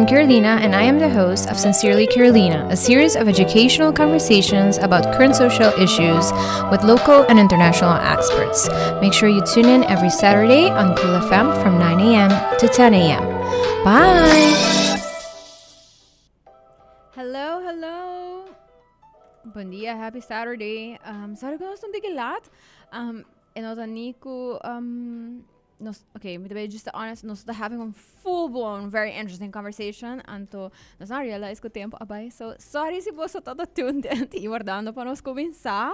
I'm Carolina and I am the host of Sincerely Carolina, a series of educational conversations about current social issues with local and international experts. Make sure you tune in every Saturday on Cool FM from 9 a.m. to 10 a.m. Bye! Hello, hello! Bon dia, happy Saturday. Sorry ku nos ta un tiki laat. E no ta ni ku nos, okay, mi ta bay just honest, nos ta having un full blown very interesting conversation, anto nos no a realize ku tempo a bay. So, sorry si boso ta tuned in i wardando pa nos kuminsá.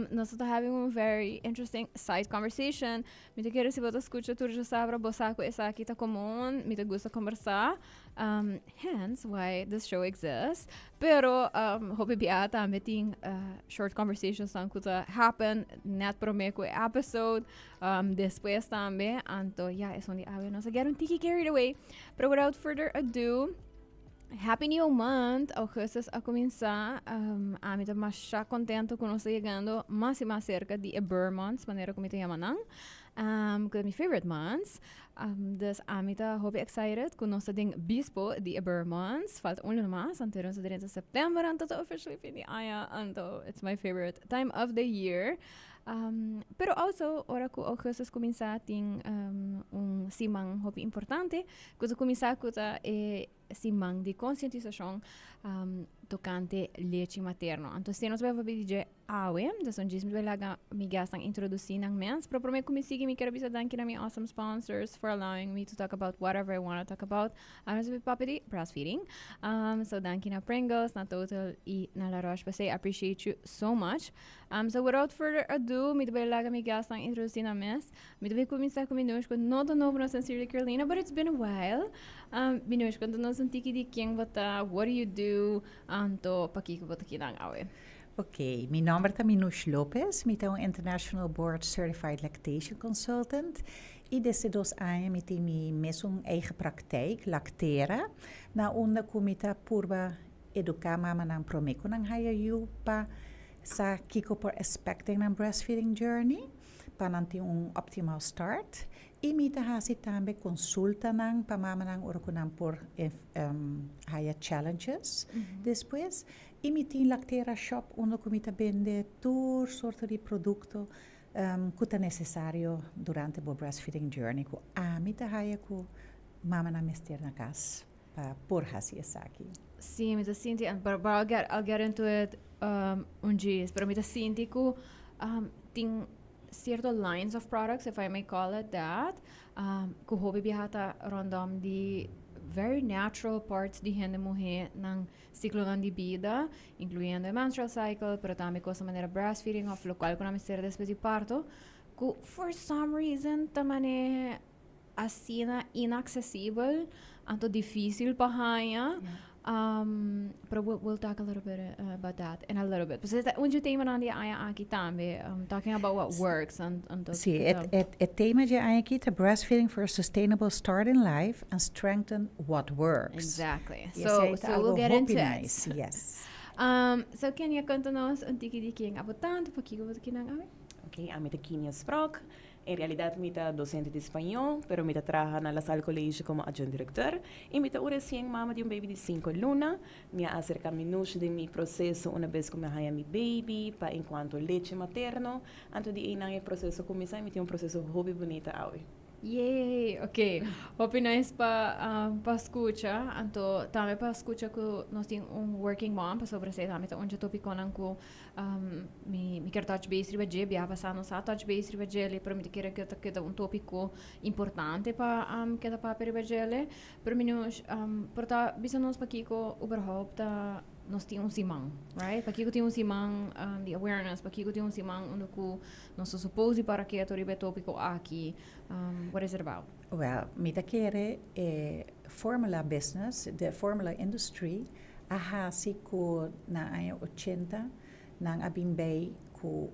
Nos ta having un very interesting side conversation. Mi ta kere si bo ta skucha tur djasabra, bo sa ku esaki ta komun, mi ta gusta kombersá. Hence why this show exists. Pero hopi bia tambe tin short conversations nan ku ta happen net prome ku e episode. Despues tambe. Anto ya, esun di awe nos a get un tiki carried away. Pero without further ado, happy new month. Augustus a kuminsá. Ami ta masha kontento ku nos ta yegando mas i mas serka di e Burr months, manera ku mi ta yama nan. Ku ta mi favorite months. Dus ami ta hopi excited ku nos ta den bispo di e Burr months. Falta un luna mas, anto nos ta drenta september, anto ta officially fin di aña. Anto it's my favorite time of the year. Pero also ora ku augustus kuminsá tin un siman hopi importante ku ta kuminsá ku ta e siman di konsientisashon tokante lechi materno. Anto si nos bai papia di dje awe, dus un djis mi bai laga mi guestnan introdusí nan mes. Pero promé ku mi sigui mi kier a bisa danki na mi awesome sponsors for allowing me to talk about whatever I wanna talk about. Awe nos bai papia di breastfeeding. So danki na Pringles, na Total i na La Roche-Posay. Appreciate you so much. So without further ado, mi ta bai laga mi guestnan introdusí nan mes. Mi ta bai kuminsá ku Minoushka, no ta nobo na Sincerely Carolina, but it's been a while. Minoushka, konta nos un tiki di ken bo ta, what do you do, anto pakiko bo ta kinan awe? Ok, mi nomber ta Minoush Lopez, mi ta un International Board Certified Lactation Consultant y desde 2 aña mi tin mi mesun eigen praktijk, Lactera, na unda ku mi ta purba eduká mamanan promé ku nan haya yu pa sa kiko por expect den nan breastfeeding journey, pa nan tin un optimal start. Y mi ta hasi tambe consultanan pa mamanan ora ku nan por haya challenges despues. Y mi tin Lactera Shop unda ku mi ta bende tur sorto di produkto ku ta nesesario durante bo breastfeeding journey ku ami ta haya ku mamanan mester na kas pa por hasi esaki. Sí, mi ta sinti, but I'll get into it un djis, pero mi ta sinti ku tin cierto lines of products, if I may call it that, ku hopi biaha ta rondom di very natural parts di hende muhé nan siklonan di bida, incluyendo e menstrual cycle, pero tambe kos manera breastfeeding of lokual ku nan mester despues di parto, ku for some reason ta mane asina inaccessible, anto difísil pa haña. Pero we'll talk a little bit about that in a little bit. Pues un tema nan di aña aki tambe, talking about what works and Sí, e tema di aña aki ta breastfeeding for a sustainable start in life and strengthen what works. Exactly. So we'll get into nice. It. Yes. So Kenia, konta nos un tiki di ken abo ta, pakiko bo ta kinan awe? Ok, ami ta Kenia Sprok. En realidat, mi ta dosente di spañó, pero mi ta traha na La Salle College komo adjunct directeur. I mi ta un resien mama di un baby di 5 luna. Mi a aserká Minouche den mi proseso un bes ku mi a haña mi baby, pa en kuanto leche materno. Anto di einan e proseso a kuminsá i mi tin un proseso hopi bunita awe. Yay! Ok. Hopi nice pa skucha. Anto tambe pa skucha ku nos tin un working mom, pasobra esei tambe ta un dje tópikonan ku mi kier touch base riba dje. Bia pasá nos a touch base riba djele, pero mi ta kere ku ta keda un tópiko importante pa keda papia riba djele. Pero Minouche, por ta bisa nos pakiko überhaupt ta nos tin un siman, right? Pakiko tin un siman di awareness, pakiko tin un siman unda ku nos ta suppose di para keto riba e tópiko aki? What is it about? Well, mi ta kere e formula business, the formula industry, a hasi ku na aña 80 nan a bin bei ku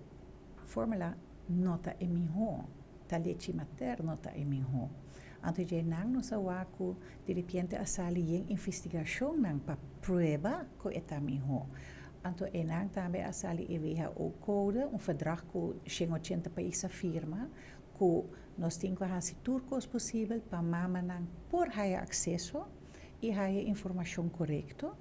formula no ta e mihó, ta lechi materno ta e mihó. Anto dje nan nos a wak ku di repente a sali yen investigashonnan pa prueba ku e ta mihó. Anto e nan tambe a sali e WHO code, un verdrag ku 180 pais a firma, ku nos tin ku hasi tur kos posibel pa mamanan por haya akseso. y haya informacion corecto.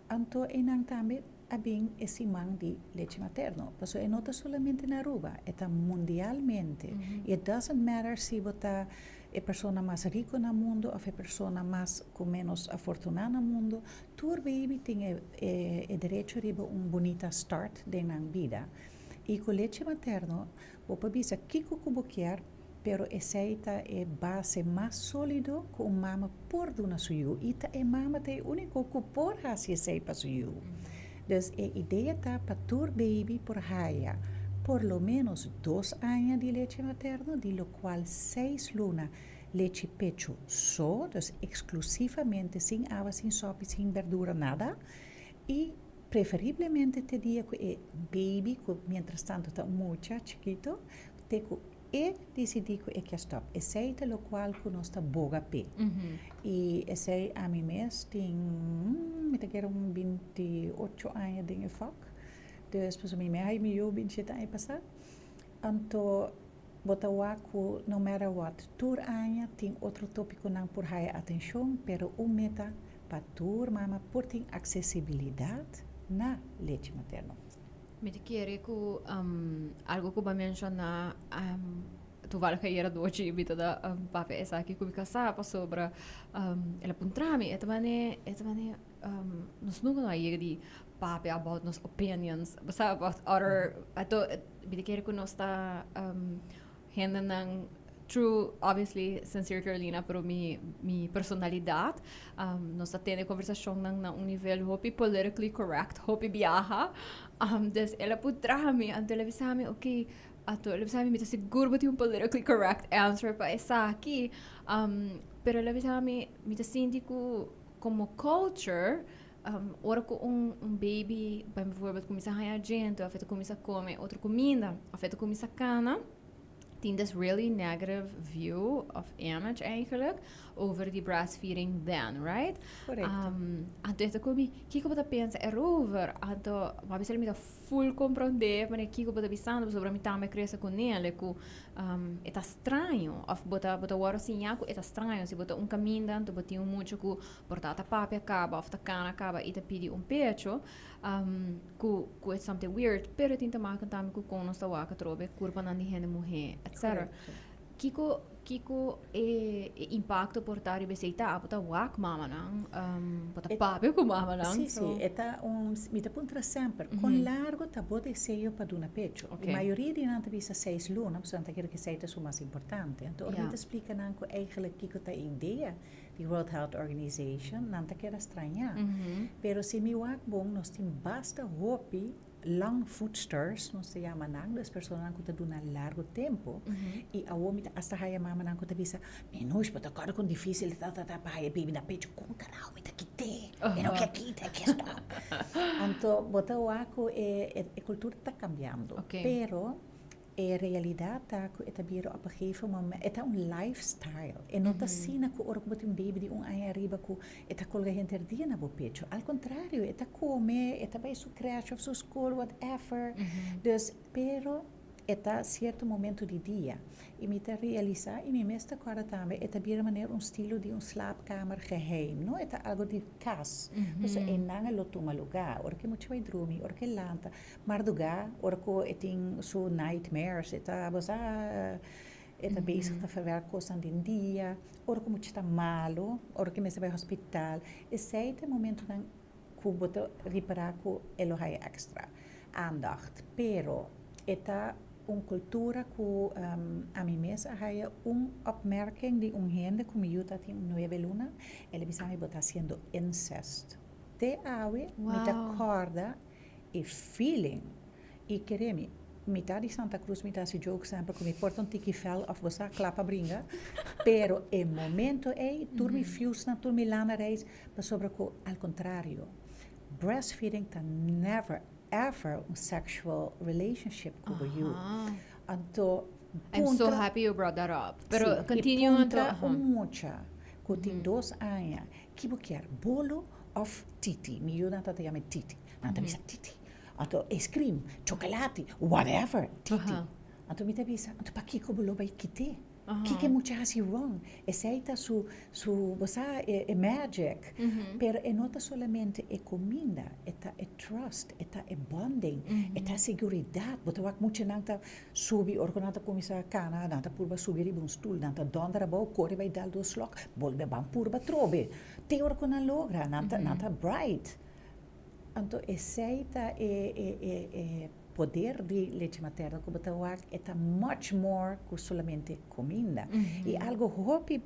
Anto einan tambe a bin e siman di lechi materno. Paso e no ta solamente na Aruba, e ta mundialmente. It doesn't matter si bo ta e persona mas rico na mundo of e persona mas cu menos afortuna na mundo, tur baby tin e derecho riba un bunita start den nan bida. Y cu lechi materno, bo por bisa kico cu bo kier, pero esey ta e base mas solido cu un mama por duna su yiu. Y ta e mama ta e unico cu por haci esey pa su yiu. Dus e idea ta pa tur baby por haya por lo menos 2 aña di lechi materno, di locual 6 luna lechi pecho so, dus exclusivamente sin awa, sin sopi, sin berdura, nada. Y preferiblemente te dia cu e baby, cu mientras tanto ta mucha chikito, te cu e decidi cu e kier stop. Esey ta locual cu nos ta boga pe. Y esey ami mes tin, mi ta kere un 28 aña den e vak. Dus pues mi a haya mi yiu 27 aña pasa. Anto bo ta wak cu no matter what, tur aña tin otro topiconan por haya atencion, pero un meta pa tur mama por tin accesibilidad na lechi materno. Mi ta kere cu algo cu bo a menciona, toevallig ayera anochi mi tabata papia esaki cu mi casa pasobra el a puntra mi, e ta mane e ta mane nos nunca no a yega di papia about nos opinions, bo sa, about other, anto mi ta kere cu nos ta hendenan true, obviously, Sincere Carolina, pero mi personalidad, nos ta tene conversacionnan na un nivel hopi politically correct, hopi biaha. Dus el a puntra mi, anto el a bisa mi, ok, anto el a bisa mi, mi ta sigur bo tin un politically correct answer pa esaki. Pero el a bisa mi, mi ta sinti cu como culture, ora cu un baby, bijvoorbeeld, cuminsa haya djente, of e ta cuminsa come otro cuminda, of e ta cuminsa cana, tin this really negative view of image eigenlijk over die breastfeeding then, right? Correcto. Anto e ta cu mi, kico bo ta pensa erover? Anto, m'a bisa mi ta full comprende, manera kico bo ta bisando, pasobra mi tambe a crece cu nele, cu e ta straño, of bo ta worde siña cu e ta straño, si bo ta un caminda, anto bo tin un mucha cu por ta ta papia caba, of ta cana caba y ta pidi un pecho, cu it's something weird, pero tin te maken tambe cu con nos ta wak atrobe curpanan di hende muhe, etc. Kico e impacto por ta riba esey ta? Bo ta wak mamanan, bo ta papia cu mamanan. Si, e ta un, mi ta puntra semper, con largo ta bo deseo pa duna pecho? E mayoria di nan ta bisa 6 luna, pasobra nan ta kere cu esey ta su mas importante. Anto, ora mi ta splica nan cu eigenlijk kico ta e idea di World Health Organization, nan ta keda straña. Pero si mi wak bon, nos tin basta hopi long foodsters, nos ta yama nan, dus personanan cu ta duna largo tempo. Y awo mi ta hasta haya mamanan cu ta bisa, "Minush, bo ta acorda con dificil ta ta ta pa haya baby na pecho, con carajo mi ta kite? E no kier kita, e kier stop." Anto, bo ta wak cu e cultura ta cambiando. Pero e realidad ta cu e ta bira op een gegeven moment, e ta un lifestyle. E no ta asina cu ora cu bo tin un baby di un aña ariba cu e ta colga henter dia na bo pecho. Al contrario, e ta come, e ta bay su crèche of su school, whatever. Dus, pero e ta cierto momento di dia. Y mi ta realisa, y mi mes ta acorda tambe, e ta bira manera un estilo di un slaapkamer geheim, no? E ta algo di cas. Dus e nan lo tuma lugar. Ora cu mucha bay drumi, ora cu lanta, marduga, ora cu e tin su nightmares, e ta, bo sa, e ta bezig ta verwerk cosnan den dia, ora cu mucha ta malo, ora cu mester bay hospital. Esey ta e momentonan cu bo ta ripara cu e lo haya extra aandacht. Pero e ta un cultura cu ami mes a haya un opmerking di un hende cu mi yiu ta tin 9 luna, el a bisa mi, "Bo ta haciendo incest." Te awe, mi ta corda e feeling. Y kere mi, mi ta di Santa Cruz, mi ta haci joke semper cu mi por ta un tiki fel of bo sa cla pa bringa, pero e momento ey, tur mi fuse na tur mi lana reis, pasobra cu al contrario, breastfeeding ta never ever un sexual relationship cu bo yiu. Anto, I'm so happy you brought that up. Pero Si, continue y puntra anto, un mucha cu tin 2 aña, "Ki bo kier, bolo of titi?" Mi yiu nan ta yama titi. Nan ta bisa titi. Anto, ice cream, chocolate, whatever, titi. Anto mi ta bisa, "Anto pakiko bo lo bay kite?" Kico e mucha haci wrong? Esey ta su, su, bo sa, e magic. Pero e no ta solamente e cuminda, e ta e trust, e ta e bonding, e ta seguridad. Bo ta wak muchanan ta subi, ora cu nan ta cuminsa cana, nan ta purba subi riba un stoel, nan ta donder abou, core bay dal dos slok, bolbe ban purba trobe. Te ora cu nan logra, nan ta, nan ta bright. Anto esey ta e, e, e, e poder di lechi materno cu bo ta wak, e ta much more cu solamente cuminda. Y algo hopi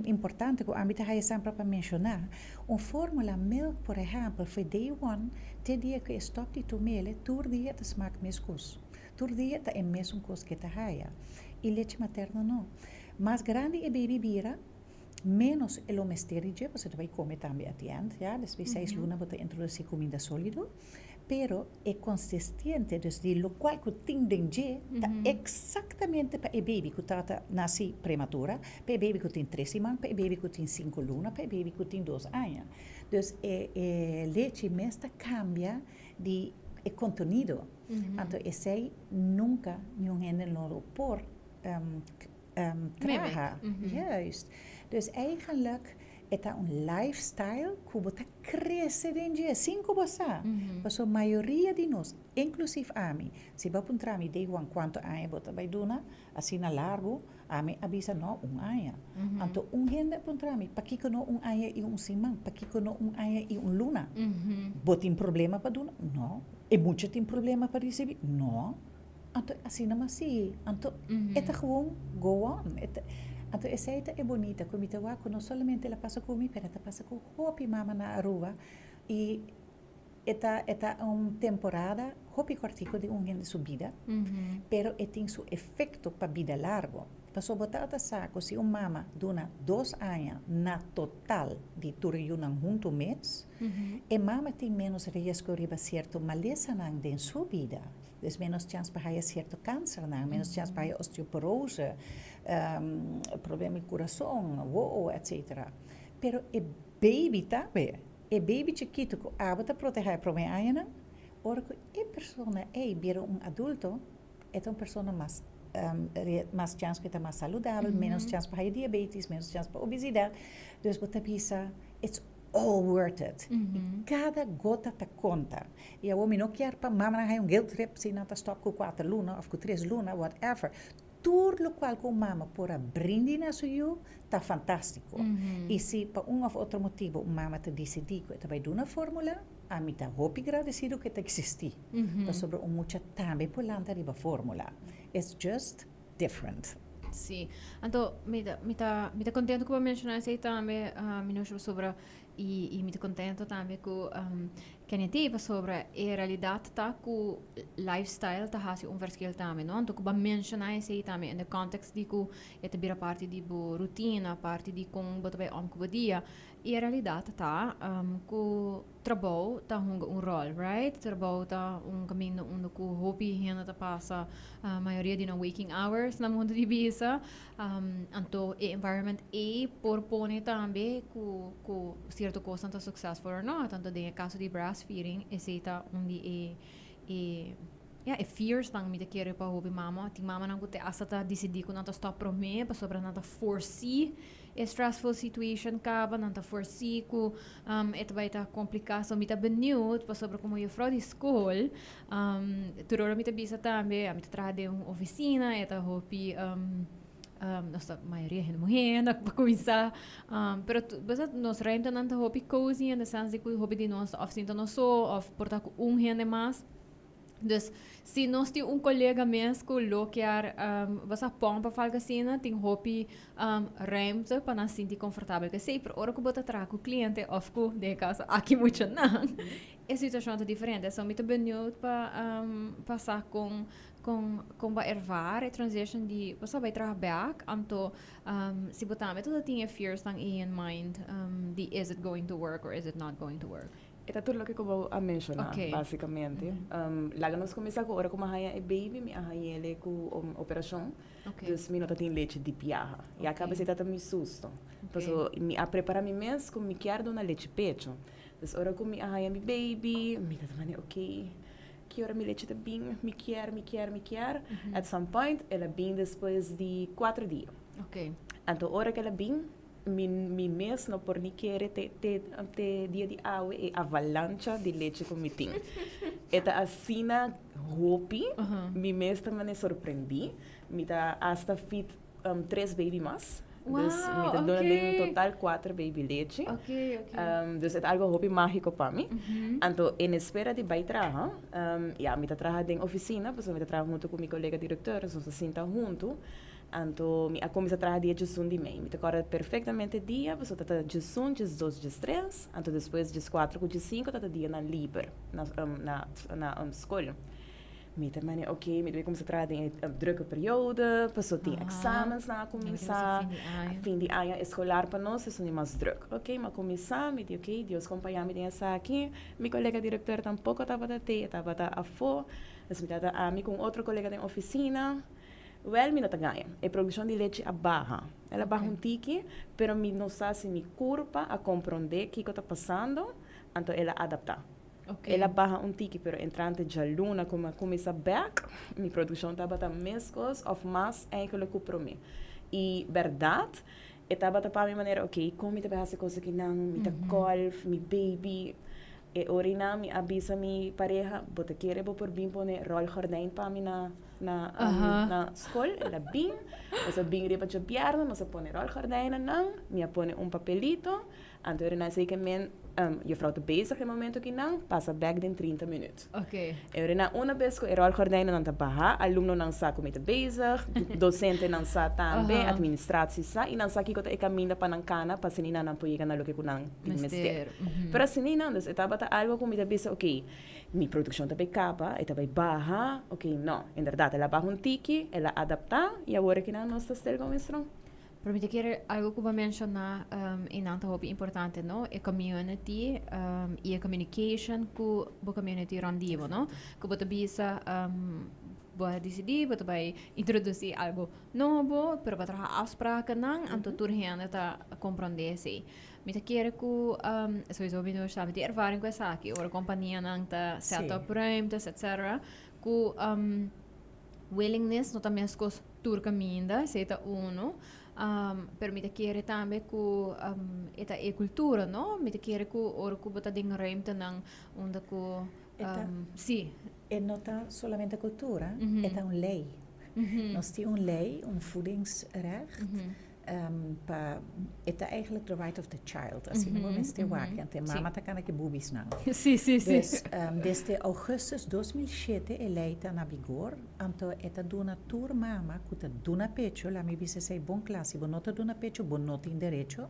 importante cu ami ta haya semper pa menciona, un formula milk, por ehempel, for day one te dia cu e stop di tumele, tur dia ta smaak mescos. Tur dia ta e mesun cos cu e ta haya. Y lechi materno no. Mas grandi e baby bira, menos e lo mester di dje, pasobra ta bay come tambe at the end, ya, despues 6 luna bo ta introduci cuminda solido, pero e consistente, dus di locual cu tin den dje, ta exactamente pa e baby cu tata naci prematura, pa e baby cu tin 3 siman, pa e baby cu tin 5 luna, pa e baby cu tin 2 aña. Dus e lechi mes ta cambia di e contenido. Anto esey nunca ningun hende no por traha. Juist. Dus eigenlijk e ta un lifestyle cu bo ta crece den dje, sin cu bo sa. Paso mayoria di nos, inclusive ami, si bo puntra mi day one cuanto aña bo ta bay duna, asina largo, ami a bisa no, un aña. Anto un hende a puntra mi, "Pakico no un aña y un siman? Pakico no un aña y un luna? Bo tin problema pa duna?" No. "E mucha tin problema pa ricibi?" No. Anto asina mas si. Anto e ta gewoon go on. Anto esey ta e bonita cu mi ta wak cu no solamente el a pasa cu mi, pero ta pasa cu hopi mama na Aruba. Y e ta un temporada hopi cortico di un hende su bida, pero e tin su efecto pa bida largo. Paso bo ta sa cu si un mama duna 2 aña na total di tur yiunan hunto mes, e mama tin menos riesgo riba cierto malesanan den su bida. Dus menos chance pa haya cierto cancernan, menos chance pa haya osteoporose, problema di curason, wowo, etc. Pero e baby tambe, e baby chikito cu abo ta proteha e prome añanan, ora cu e persona ey bira un adulto, e ta un persona mas chance cu ta mas saludabel, menos chance pa haya diabetes, menos chance pa obesidad. Dus bo ta bisa, it's all worth it. Y cada gota ta conta. Y awor mi no kier pa mama nan haya un guilt trip si nan ta stop cu 4 luna of cu 3 luna, whatever. Tur locual cu mama por a brinda na su yiu, ta fantastico. Y si pa un of otro motibo un mama ta dicidi cu e ta bay duna formula, ami ta hopi agradecido cu ta existi. Pasobra un mucha tambe por lanta riba formula. It's just different. Si. Anto, mi ta contento cu bo a menciona esey tambe, Minusha, sobre y mi ta contento tambe cu Kenny T sobre e realidad ta cu lifestyle ta haci un verschil tambe, no? Anto cu bo a menciona esey tambe in the context di cu e ta bira parti di bo rutina, parti di con bo ta bay om cu bo dia. E realidad ta cu trabou ta hunga un rol, right? Trabou ta un caminda unda cu hopi hende ta pasa mayoria di nan waking hours na mundo di bisa. Anto e environment e por pone tambe cu cierto cos ta successful or not. Anto den e caso di breastfeeding, esey ta un di e, ja, e fears nan mi ta kere pa hopi mama. Tin mama nan cu te hasta ta dicidi cu nan ta stop prome, pasobra nan ta foresee e stressful situation caba, nan ta foresee cu e ta bay ta complica. So mi ta benieuwd pasobra como juffrouw di school, tur ora mi ta bisa tambe, ami ta traha den un oficina, e ta hopi nos ta mayoria hende muher pa cuminsa, pero basta nos ruimtenan ta hopi cozy in the sense di cu hopi di nos of sinta nos so of por ta cu un hende mas. Dus si nos tin un colega mes cu lo kier basta pompa of algo asina, tin hopi ruimte pa nan sinti comfortabel cu esey. Pero ora cu bo ta traha cu cliente of cu, den e caso aki muchanan, e situacion ta diferente. So mi ta benieuwd pa pasa con bo a ervaar e transition di bo sa bay traha bek, anto si bo tambe todo tin e fears nan in mind di is it going to work or is it not going to work? E ta tur loke cu bo a menciona, basicamente. Laga nos cuminsa cu ora cu mi a haya e baby, mi a hayele cu operacion. Dus mi no tatin lechi di biaha. Y a caba esey ta mi susto. Paso mi a prepara mi mes cu mi kier duna lechi pecho. Dus ora cu mi a haya mi baby, mi tata mane, "Ok, ki ora mi lechi ta bin? Mi kier, mi kier, mi kier." At some point, el a bin despues di 4 dia. Anto ora ku el a bin, mi mes no por ni kere te te te dia di awe e avalancha di lechi ku mi tin. E ta asina hopi, mi mes ta mane sorprendí. Mi ta asta fit tres baby mas. Dus mi ta duna den un total kuater baby lechi. Dus e ta algo hopi mágiko pa mi. Anto en espera di bai traha, ya mi ta traha den ofisina pasobra mi ta traha huntu ku mi kolega direktor, dus nos ta sinta huntu. Anto mi a kuminsá traha dia djesun di mei. Mi ta kòrda perfektamente dia, pasobra ta ta djesun, djesdos, djestres, anto despues djeskuater ku djesinku ta ta dianan liber na na na skol. Mi ta mane ok, mi ta bai kuminsá traha den e drukke periode, pasobra tin eksamensnan a kuminsá, fin di aña eskolar pa nos esun di mas drùk. Ok, mi a kuminsá, mi di ok, Dios kompañá mi den esaki. Mi kolega direktor tampoko tabata tei, e tabata afó. Dus mi tabata ami ku un otro kolega den ofisina. Wèl mi no ta gaña. E produkshon di lechi a baha. El a baha un tiki, pero mi no sa si mi kurpa a komprondé kiko ta pasando, anto el a adaptá. El a baha un tiki, pero entrante djaluna ku mi a kuminsá bèk, mi produkshon tabata meskos òf mas eigenlijk ku promé. I bèrdat, e tabata pa mi manera, oké, kon mi ta bai hasi kos akinan? Mi ta kòlf, mi baby. E ora mi a bisa mi pareha, bo ta kere bo por bin pone rolgordijn pa mi na na na skol? El a bin, nos a bin riba djabièrnè, nos a pone rolgordijnennan, mi a pone un papelito, anto ora nan a ke men juffrouw ta bezig e momento akinan, pasa bèk den 30 minüt. E ora nan una bes ku e rolgordijnennan ta baha, alumnonan sa ku mi ta bezig, dosentenan sa tambe, administratie sa, i nan sa kiko ta e kaminda pa nan kana pa asina nan por yega na loke ku nan tin mester. Pero asina nan, dus e tabata algo ku mi ta bisa, ok, mi produkshon ta bai kaba, e ta bai baha, ok, no, inderdat el a baha un tiki, el a adaptá i awor aki nan nos ta still going strong. Pero mi ta kere algo ku bo a menshoná i nan ta hopi importante, no? E community i e communication ku bo community rònt di bo, no? Ku bo ta bisa bo a disidí bo ta bai introdusí algo nobo, pero bo a traha afsprakennan, anto tur hende ta komprondé esei. Mi ta kere ku sowieso mi no sa mi tin ervaring ku esaki ora kompanianan ta set up ruimtes etcetera ku willingness no ta meskos tur kaminda esei ta uno pero mi ta kere tambe ku e ta e kultura no mi ta kere ku ora ku bo ta den ruimtenan unda ku si. E no ta solamente kultura e ta un lei nos tin un lei un voedingsrecht Pa e ta eigenlijk the right of the child, asina bo mester wak, anto e mama ta kana ku e bubisnan. Sí, sí, sí. Dus desde augustus 2007 e lei ta na vigor, anto e ta duna tur mama ku ta duna pecho, laat mi bisa esei bon kla, si bo no ta duna pecho bo no tin derecho,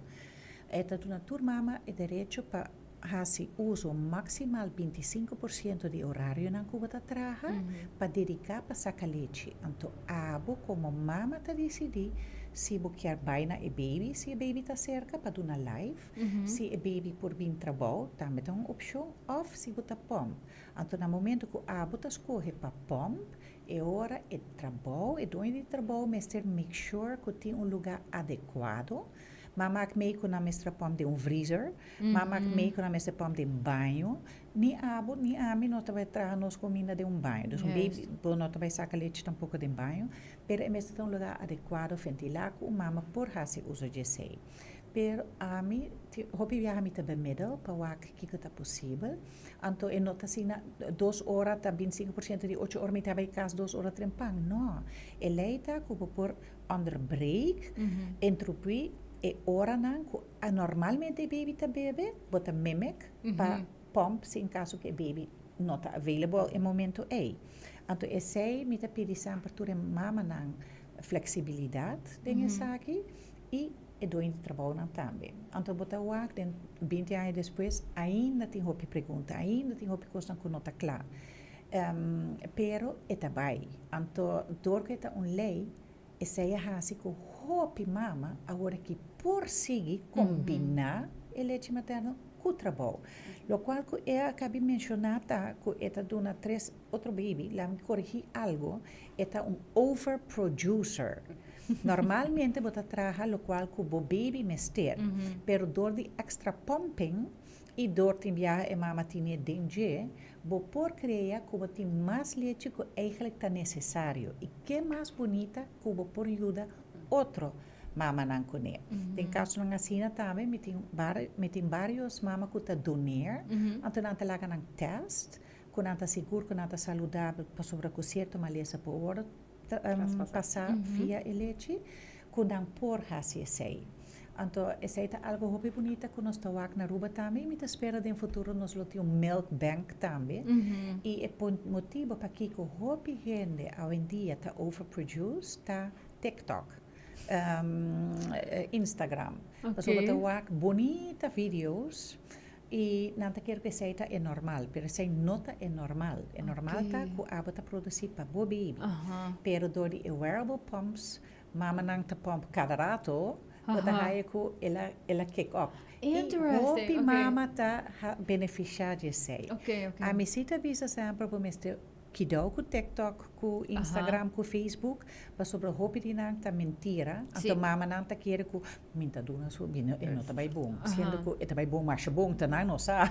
e ta duna tur mama e derecho pa hasi uso maximal 25% di orarionan ku bo ta traha pa dediká pa saka lechi. Anto abo komo mama ta disidí si bo kier bai na e baby, si e baby ta serka pa duna live, si e baby por bin trabou, tambe ta un opshon, òf si bo ta pòmp. Anto na momento ku abo ta skohe pa pòmp, e ora e trabou, e doño di trabou mester make sure ku tin un lugá adekuado. M'a mak mei ku nan mester a pòmp den un vriezer, m'a mak mei ku nan mester pòmp den baño. Ni abo ni ami no ta bai traha nos kuminda den un baño. Dus un baby bo no ta bai saka lechi tampoko den baño, pero e mester ta un lugá adekuado, ventilá, ku un mama por hasi uso di esei. Pero ami hopi biaha mi ta bemiddel pa wak kiko ta posibel. Anto e no ta asina 2 ora ta 25% di 8 ora mi ta bai kas 2 ora trempan. No, e lei ta ku bo por onderbreek, interrumpí e oranan ku normalmente e baby ta bebe, bo ta mimic pa pòmp si en kaso ku e baby no ta available e momento ei. Anto esei mi ta pidi semper tur e mamanan fleksibilidat den esaki i e doño di trabounan tambe. Anto bo ta wak den 20 aña despues ainda tin hopi pregunta, ainda tin hopi kosnan ku no ta kla. Pero e ta bai. Anto dor ku e ta un lei, esei a hasi ku hopi mama awor aki por sigui kombiná e lechi materno ku trabou. Lokual ku e a kabi menshoná ta ku e ta duna tres otro baby, laat mi korigí algo, e ta un overproducer. Normalmente bo ta traha lokual ku bo baby mester, pero dor di extra pumping i dor tin biaha e mama tine den dje, bo por krea ku bo tin mas lechi ku eigenlijk ta nesesario. I ke mas bunita ku bo por yuda otro. Mamanan kuné. Den kasonan asina tambe mi tin mi tin varios mama ku ta doneer, anto nan ta laga nan test ku nan ta sigur ku nan ta saludabel pasobra ku sierto malesa por wòrdu pasá via e lechi, ku nan por hasi esei. Anto esei ta algu hopi bunita ku nos ta wak na Aruba tambe i mi ta spera den futuro nos lo tin un milk bank tambe. I e motibu pakiko hopi hende awendia ta overproduce ta TikTok, Instagram. Pasobra bo ta wak bunita videos i nan ta kere ku esei ta e normal, pero esei no ta e normal. E normal ta ku abo ta produsí pa bo baby. Pero dor di e wearable pumps, mamanan ta pump kada rato, bo ta haya ku el a el a kick up. I hopi mama ta benefisiá di esei. Ami si ta bisa semper bo mester kidou ku TikTok, ku Instagram, ku Facebook, pasobra hopi di nan ta mentira. Anto mamanan ta kere ku mi ta duna su, mi no, e no ta bai bon. Siendo ku e ta bai bon masha bon, ta nan no sa.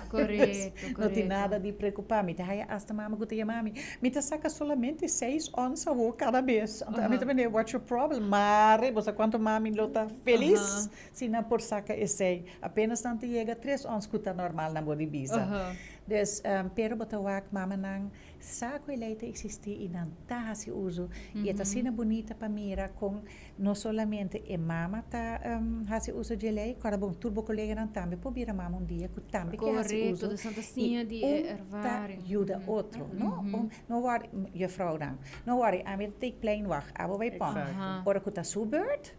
No tin nada di preokupá. Mi ta haya asta mama ku ta yama mi, mi ta saka solamente 6 ons awor kada bes. Anto ami ta mende, "What's your problem?" Mare, bo sa kuantu mami lo ta felis si nan por saka esei. Apenas nan ta yega 3 ons ku ta normal nan bo di bisa. Dus, pero bo ta wak mamanan sa ku e lei ta eksistí i nan ta hasi uso. I e ta asina bunita pa mira kon no solamente e mama ta hasi uso di e lei, kòrda bon tur bo koleganan tambe por bira mama un dia ku tambe ke hasi uso. I un ta yuda otro, no? Un, no worry, juffrouwnan, no worry, ami ta take pleinwacht, abo bai pòmp. Ora ku ta su beurt,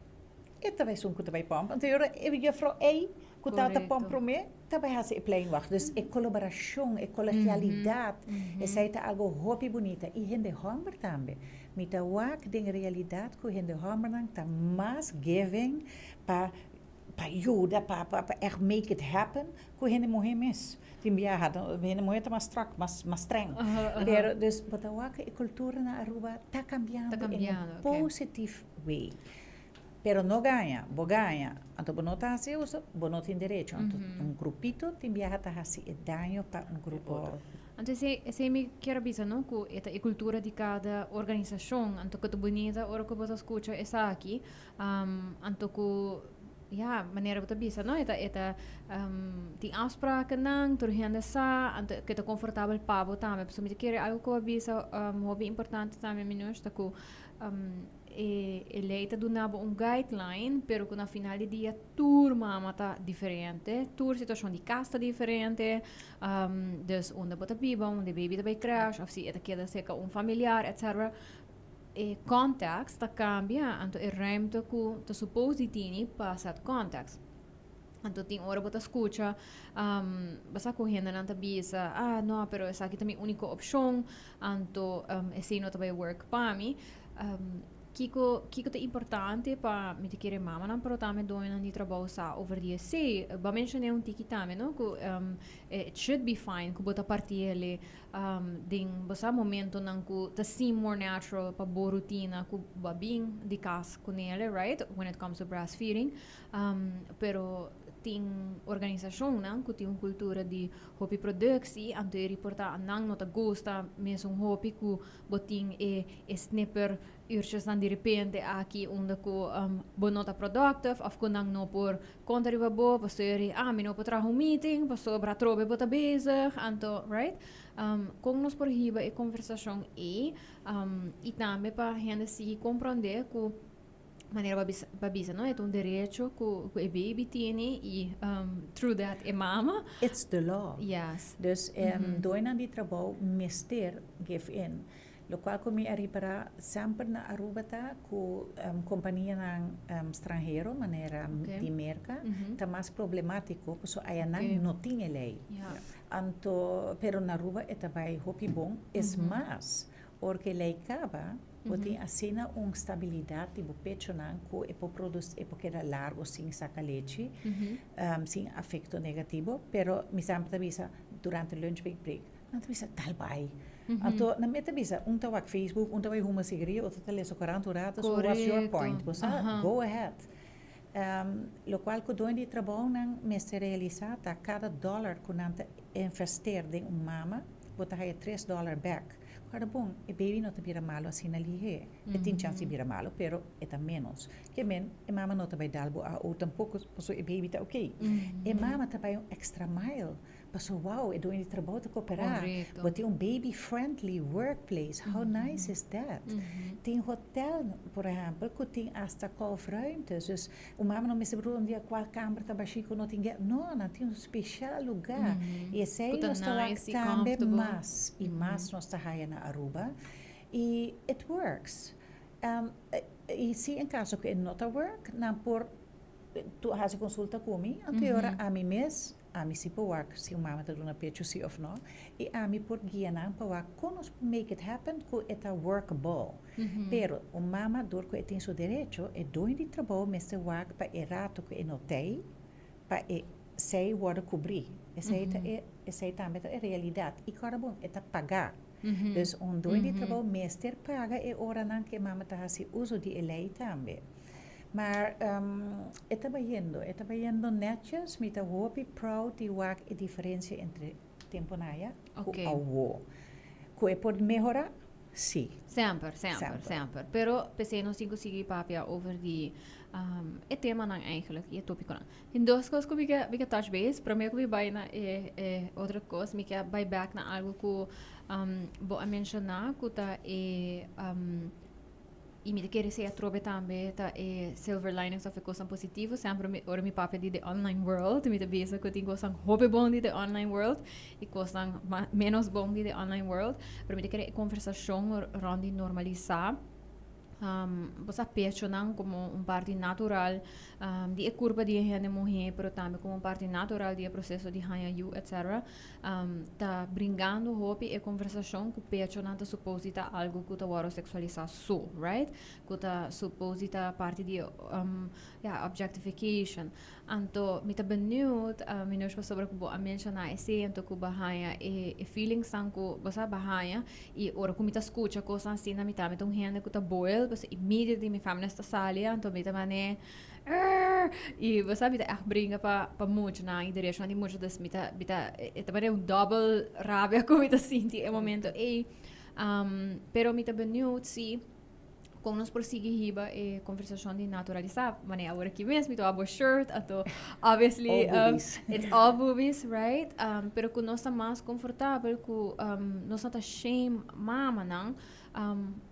e ta bai esun ku ta bai pòmp. Anto e ora e juffrouw ei ku tabata pòmp promé ta bai hasi e pleinwacht. Dus e kolaborashon, e kolegialidat, esei ta algu hopi bunita. I hende hòmber tambe. Mi ta wak den realidat ku hende hòmbernan ta mas giving pa yuda, pa ègt make it happen ku hende muhé mes. Tin biaha hende muhé ta mas strak, mas streng. Pero dus bo ta wak e kultura na Aruba ta kambiando in un positive way. Pero no gaña, bo gaña, anto bo no ta hasi uso, bo no tin derecho. Anto un grupito tin biaha ta hasi e daño pa un grupo. Anto esei mi kier a bisa, no, ku e ta e kultura di kada organisashon. Anto ku ta bunita ora ku bo ta skucha esaki. Anto ku, ya, manera bo ta bisa, no, e ta tin afsprakennan, tur hende sa, anto ku e ta konfortabel pa bo tambe. Pasobra mi ta kere algu ku bo a bisa hopi importante tambe, Minouche, ta ku e lei ta duna bo un guideline, pero ku na final di dia tur mama ta diferente, tur situashon di kas ta diferente. Dus unda bo ta biba, unda e baby ta bai crèche, òf si e ta keda serka un familiar, etcetera. E context ta kambia, anto e ruimte ku ta suppose di tini pa set context. Anto tin ora bo ta skucha, bo sa ku hendenan ta bisa, "Ah, no, pero esaki ta mi úniko opshon, anto esei no ta bai work pa mi." Kiko ta importante pa mi ta kere mamanan pero tambe doñonan di trabou sa over di esei? Bo a menshoné un tiki tambe, no, ku it should be fine ku bo ta partiele den bo sa momentonan ku ta seem more natural pa bo rutina ku bo a bin di kas kunele, right, when it comes to breastfeeding. Pero tin organisashonnan ku tin un kultura di hopi productie, anto e riportá nan no ta gusta mesun hopi ku bo tin e snipper uurtjesnan di repente aki unda ku bo no ta productive òf ku nan no por konta riba bo pasobra, "Ah, mi no por traha un meeting pasobra atrobe bo ta bezig," anto, right? Kon nos por hiba e konversashon ei i tambe pa hende sigui komprondé ku manera bo a bisa, no? E ta un derecho ku e baby tini i through that e mama. It's the law. Dus doñonan di trabou mester give in. Lokual ku mi a ripará semper na Aruba ta ku kompanianan stranhero, manera di Merka, ta mas problemátiko pasobra ayanan no tin e lei. Anto, pero na Aruba e ta bai hopi bon. Es mas, ora ku e lei kaba, bo tin asina un stabilidat di bo pechonan ku e por produsí, e por keda largu sin saka lechi, sin afekto negativo. Pero mi semper ta bisa durante lunch break, nan ta bisa dal bai. Anto nan mi ta bisa un ta wak Facebook, un ta bai huma sigaria, otro ta lesa korant un rato, so what's your point? Bo sa, go ahead. Lokual ku doño di trabounan mester realisá ta kada dòler ku nan ta investeer den un mama, bo ta haya $3 bèk. Ora bon, e baby no ta bira malo asina lihe. E tin chance di bira malo, pero e ta menos. Ke men, e mama no ta bay dal bo AO tampoco, paso e baby ta ok. E mama ta bay un extra mile, paso wow, e doño di trabou ta coopera. Bo tin un baby friendly workplace, how nice is that? Tin hotel, por ehempel, cu tin hasta kolfruimtes, dus un mama no mester bedoel un dia cua kamber ta bashi cu no tin ge, no, nan tin un special lugar. Y esey nos ta wak tambe mas y mas nos ta haya na Aruba. Y it works. Y si en caso cu e no ta work, nan por tu haci consulta cu mi, anto e ora ami mes, ami si por wak si un mama ta duna pecho si of no, y ami por guia nan pa wak con nos por make it happen cu e ta workable. Pero un mama door cu e tin su derecho, e doño di trabou mester wak pa e rato cu e no t'ey, pa e esey wordo cubri. Esey ta e, esey tambe ta e realidad. Y cora bon, e ta paga. Dus un doño di trabou mester paga e oranan ku e mama ta hasi uso di e lei tambe. Maar e ta bayendo, e ta bayendo netjes. Mi ta hopi proud di wak e diferensia entre temponan aya ku awo. Ku e por mehora? Sí. Semper, semper, semper. Pero p'esei nos tin ku sigui papia over di e temanan eigenlijk i e topikonan. Tin dos kos ku mi ke mi ke touch base. Promé ku mi bai na e e otro kos, mi ke bai bèk na algu ku bo a menshoná ku ta e i mi ta kere esei atrobe tambe ta e silver linings òf e kosnan positivo. Semper mi ora mi papia di de online world mi ta bisa ku tin kosnan hopi bon di de online world i kosnan ménos bon di de online world. Pero mi ta kere e konversashon rònt di normalisá. Bo sa pechonan como un parti natural di e curpa di e hende muhe, pero tambe como un parti natural di e proceso di haña yu, etc. Ta bringando hopi e conversacion cu pechonan ta suppose di ta algo cu ta worde sexualisa so, right? Cu ta suppose di ta parti di ya, objectification. Anto mi ta benieuwd, Minouche, pasobra cu bo a menciona esey, anto cu bo a haña e e feelingsnan cu bo sa bo a haña, y ora cu mi ta scucha cosnan asina mi tambe ta un hende cu ta boil, pasobra immediately mi feminist ta sali, anto mi ta mane err y bo sa mi ta echt bringa pa pa muchanan y derechonan di mucha, dus mi ta mi ta e ta manera un double rabia cu mi ta sinti e momento ey, pero mi ta benieuwd si. Kon nos por sigui hiba e konversashon di naturalisá? Manera awor aki mes mi ta wak bo shirt, anto obviously All boobies. It's all boobies, right? Pero ku nos ta mas konfortabel ku nos no ta shame mamanan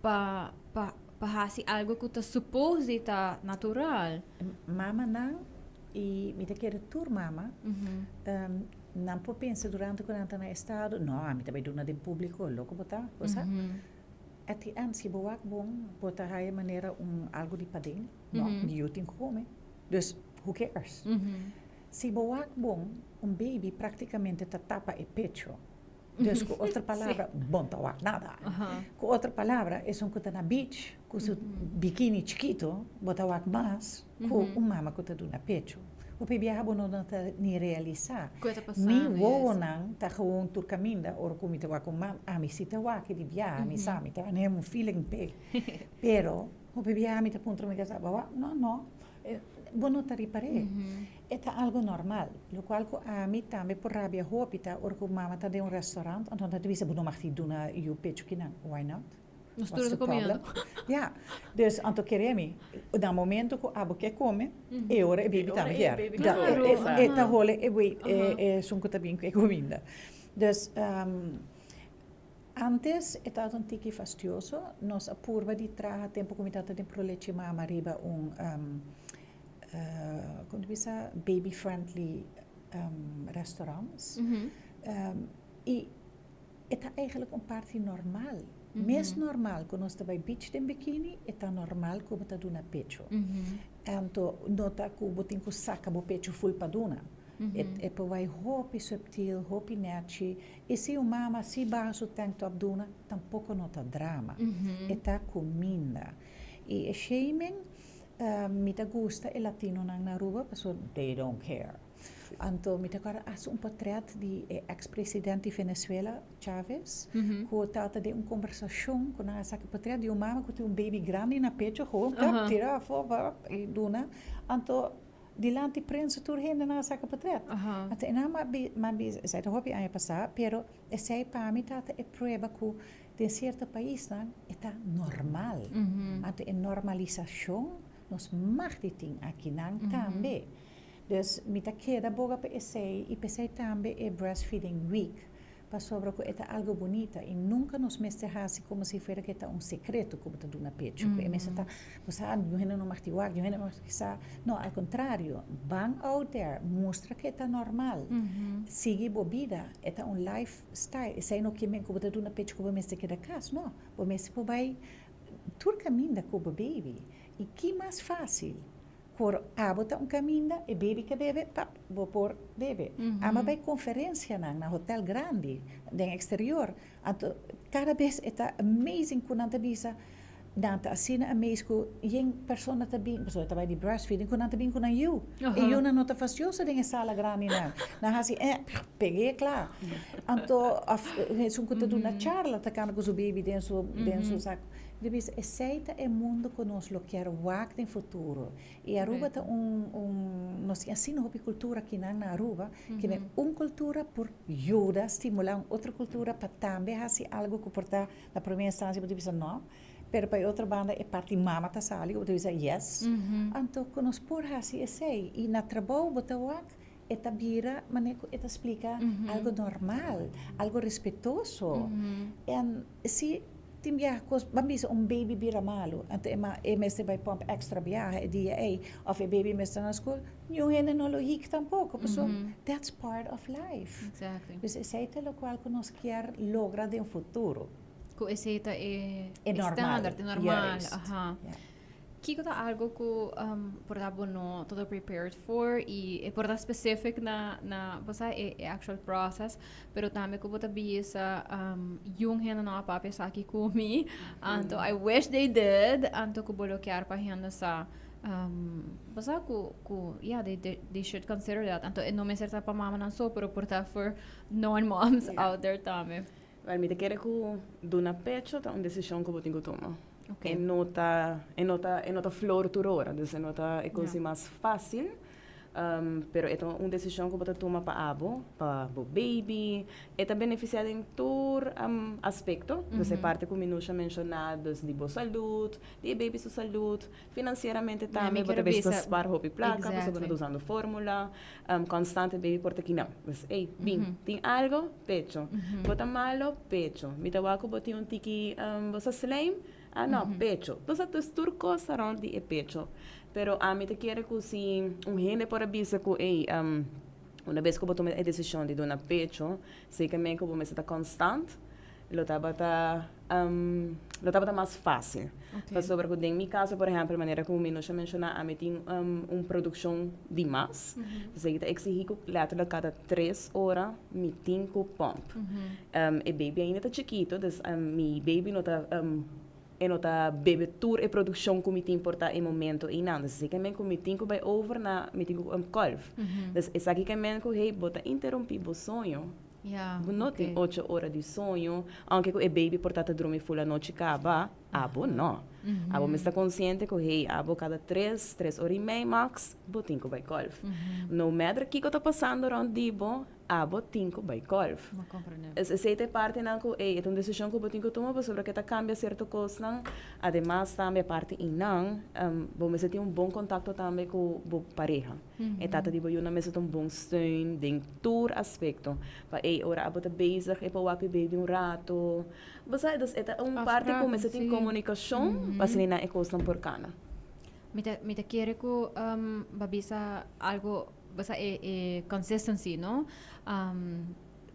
pa pa pa hasi algu ku ta suppose di ta natural. Mamanan, i mi ta kere tur mama, nan por pensa durante ku nan ta na estado, no, ami ta bai duna den públiko, loko bo ta, bo sa? At the end, si bo wak bon, bo ta haya manera un algo di paden, no, mi yu tin ku kome. Dus, who cares? Si bo wak bon, un baby praktikamente ta tapa e pecho. Dus ku otro palabra, bo no ta wak nada. Ku otro palabra, esun ku ta na beach ku su bikini chikito, bo ta wak mas ku un mama ku ta duna pecho. Hopi biaha bo no ta ni realisá. Mi wowonan ta gewoon tur kaminda ora ku mi ta wak un mama. Ami si ta wak di biaha, mi sa mi ta haña un feeling p'e. Pero hopi biaha mi ta puntra mi kasá, bo wak? No, no. Bo no ta ripar'é. E ta algu normal. Lokual ku ami tambe por rabia hopi ta ora ku mama ta den un restaurant, anto nan ta bisa bo no mag di duna yu pechu kinan. Why not? Nos tur ta comiendo. Ja, dus anto kere mi, na momento ku abo ke kome, e ora e baby tambe kier. E ta hole e wait, esun ku ta bin ku e kuminda. Dus, antes e tabata un tiki fastioso, nos a purba di traha tempu ku mi tabata den Pro Leche Mama riba un, kon ta bisa, baby friendly restaurants. I E ta eigenlijk un parti normal. Mes normal ku nos ta bai beach den bikini, e ta normal ku bo ta duna pecho. Anto no ta ku bo tin ku saka bo pecho ful pa duna. E e por bai hopi subtil, hopi nechi. I si un mama si baha su tank top duna, tampoko no ta drama. E ta kuminda. I e shaming, mi ta gusta e latinonan na Aruba pasobra they don't care. Anto mi ta kòrda hasi un portret di e ex president di Venezuela, Chavez, ku tabata den un kombersashon ku nan a saka portret di un mama ku tin un baby grandi na pecho, gewoon tap, tira afó, pap, i duna. Anto dilanti prensa tur hende nan a saka portret. Anto e nan a bisa, esei ta hopi aña pasá, pero esei pa mi tabata e prueba ku. Den cierto paisnan e ta normal. Anto e normalisacion nos mag di tin akinan tambe. Dus mi ta keda boga pa esey y p'esey tambe e Breastfeeding Week, pasobra cu e ta algo bunita y nunca nos mester haci como si fuera cu e ta un secreto cu bo ta duna pecho, cu e mester ta, bo sa, niun hende no mag di wak, niun hende no mag di sa. No, al contrario, ban out there, mustra cu e ta normal, sigui bo bida, e ta un lifestyle. Esey no kier men cu bo ta duna pecho cu bo mester keda cas, no, bo mester por bay tur caminda cu bo baby. Y ki mas facil Por abo ta un caminda, e baby ke bebe, pap, bo por bebe. Amo a bay conferencianan na hotel grandi den exterior, anto cada bes e ta amazing cu nan ta bisa, nan ta asina amazed cu yen persona ta bin, pasobra e ta bay di breastfeeding, cu nan ta bin cu nan yu. E yunan no ta fastioso den e sala grandinan. Nan haci eh, peg'e cla. Anto, of esun cu ta duna charla ta cana cu su baby den su, den su saco. Mi ta bisa, esei ta e mundo ku nos lo kier wak den futuro. I Aruba ta un, un, nos tin asina hopi kultura akinan na Aruba, ke men un kultura por yuda stimulá un otro kultura pa tambe hasi algu ku por ta na promé instansia bo ta bisa no, pero pa e otro banda e parti mama ta sali ku bo ta bisa yes. Anto ku nos por hasi esei. I na trabou bo ta wak e ta bira manera ku e ta splika algu normal, algu respetuoso. En si tin biaha kos, ban bisa un baby bira malu, anto e ma e mester bai pòmp èkstra biaha e dia ei, òf e baby mester na skol, niun hende no lo hik tampoko, pasobra that's part of life. Dus esei ta lokual ku nos kier logra den futuro. Ku esei ta e E normal. standaard, e normal. Juist. Aha. Ja. Kiko ta algo ku por ta bo no todo prepared for i e por ta specific na na bo sa e e actual process pero tambe ku bo ta bisa yun hende no a papia esaki ku mi anto I wish they did anto ku bo lo kier pa hende sa bo sa ku ku ya they they should consider that anto e no mester ta pa mamanan so pero por ta for non moms out there tambe. Wel, mi ta kere ku duna pecho ta un desishon ku bo tin ku tuma. Okay. E no ta, e no ta, e no ta flor tur ora, dus e no ta e kos di mas fásil. Pero e ta un desishon ku bo ta tuma pa abo, pa bo baby. E ta benefisiá den tur aspekto. Dus e parti ku Minusha menshoná, dus di bo salud, di e baby su salud, Financieramente tambe bo ta bisa spaar hopi placa pasobra bo no ta usando formula. Constante baby por ta kinan. Pues ey, bin, tin algo? Pecho. Bo ta malo? Pecho. Mi ta wak ku bo tin un tiki bo sa slijm? Ah no, pecho. Bo sa dus tur cos ta rond di e pecho. Pero ami ta kere ku si un hende por a bisa ku ey, una bes ku bo tuma e decision di duna pecho, zekermente ku bo mester ta constant. Lo tabata lo tabata mas fácil. Okay. Pasobra ku den mi kaso, por ehèmpel, manera ku Minusha menshoná, ami tin un produkshon di mas. P'esei ta eksigí ku lèterlik kada tres ora mi tin ku pòmp. E baby ainda ta chikito, dus mi baby no ta e no ta bebe tur e produkshon ku mi tin por ta e momento einan. Dus esei ke men ku mi tin ku bai over na mi tin ku kòlf. Dus esaki ke men ku hey bo ta interumpí bo soño. Ya, Bo no tin ok. ocho ora di soño, aunke ku e baby por ta ta drumi ful anochi kaba, abo no. Abo mester ta konsiente ku hey, abo kada tres, tres ora i mei max, bo tin ku bai kòlf. No matter kiko ta pasando rònt di bo, abo tin ku bai kòlf. Bo komprende. Es esei ta e partinan ku ey, e ta un desishon ku bo tin ku tuma pasobra ke ta kambia sierto kosnan. Ademas tambe aparte einan, bo mester tin un bon kontakto tambe ku bo pareha. E tata di bo yunan mester ta un bon steun den tur aspekto. Pa ey ora abo ta bezig e por wak e baby un rato. Bo sa, dus e ta un parti ku mester tin komunikashon pa asina nan e kosnan por kana. Mi ta mi ta kere ku bo a bisa algo, bo sa e e consistency no.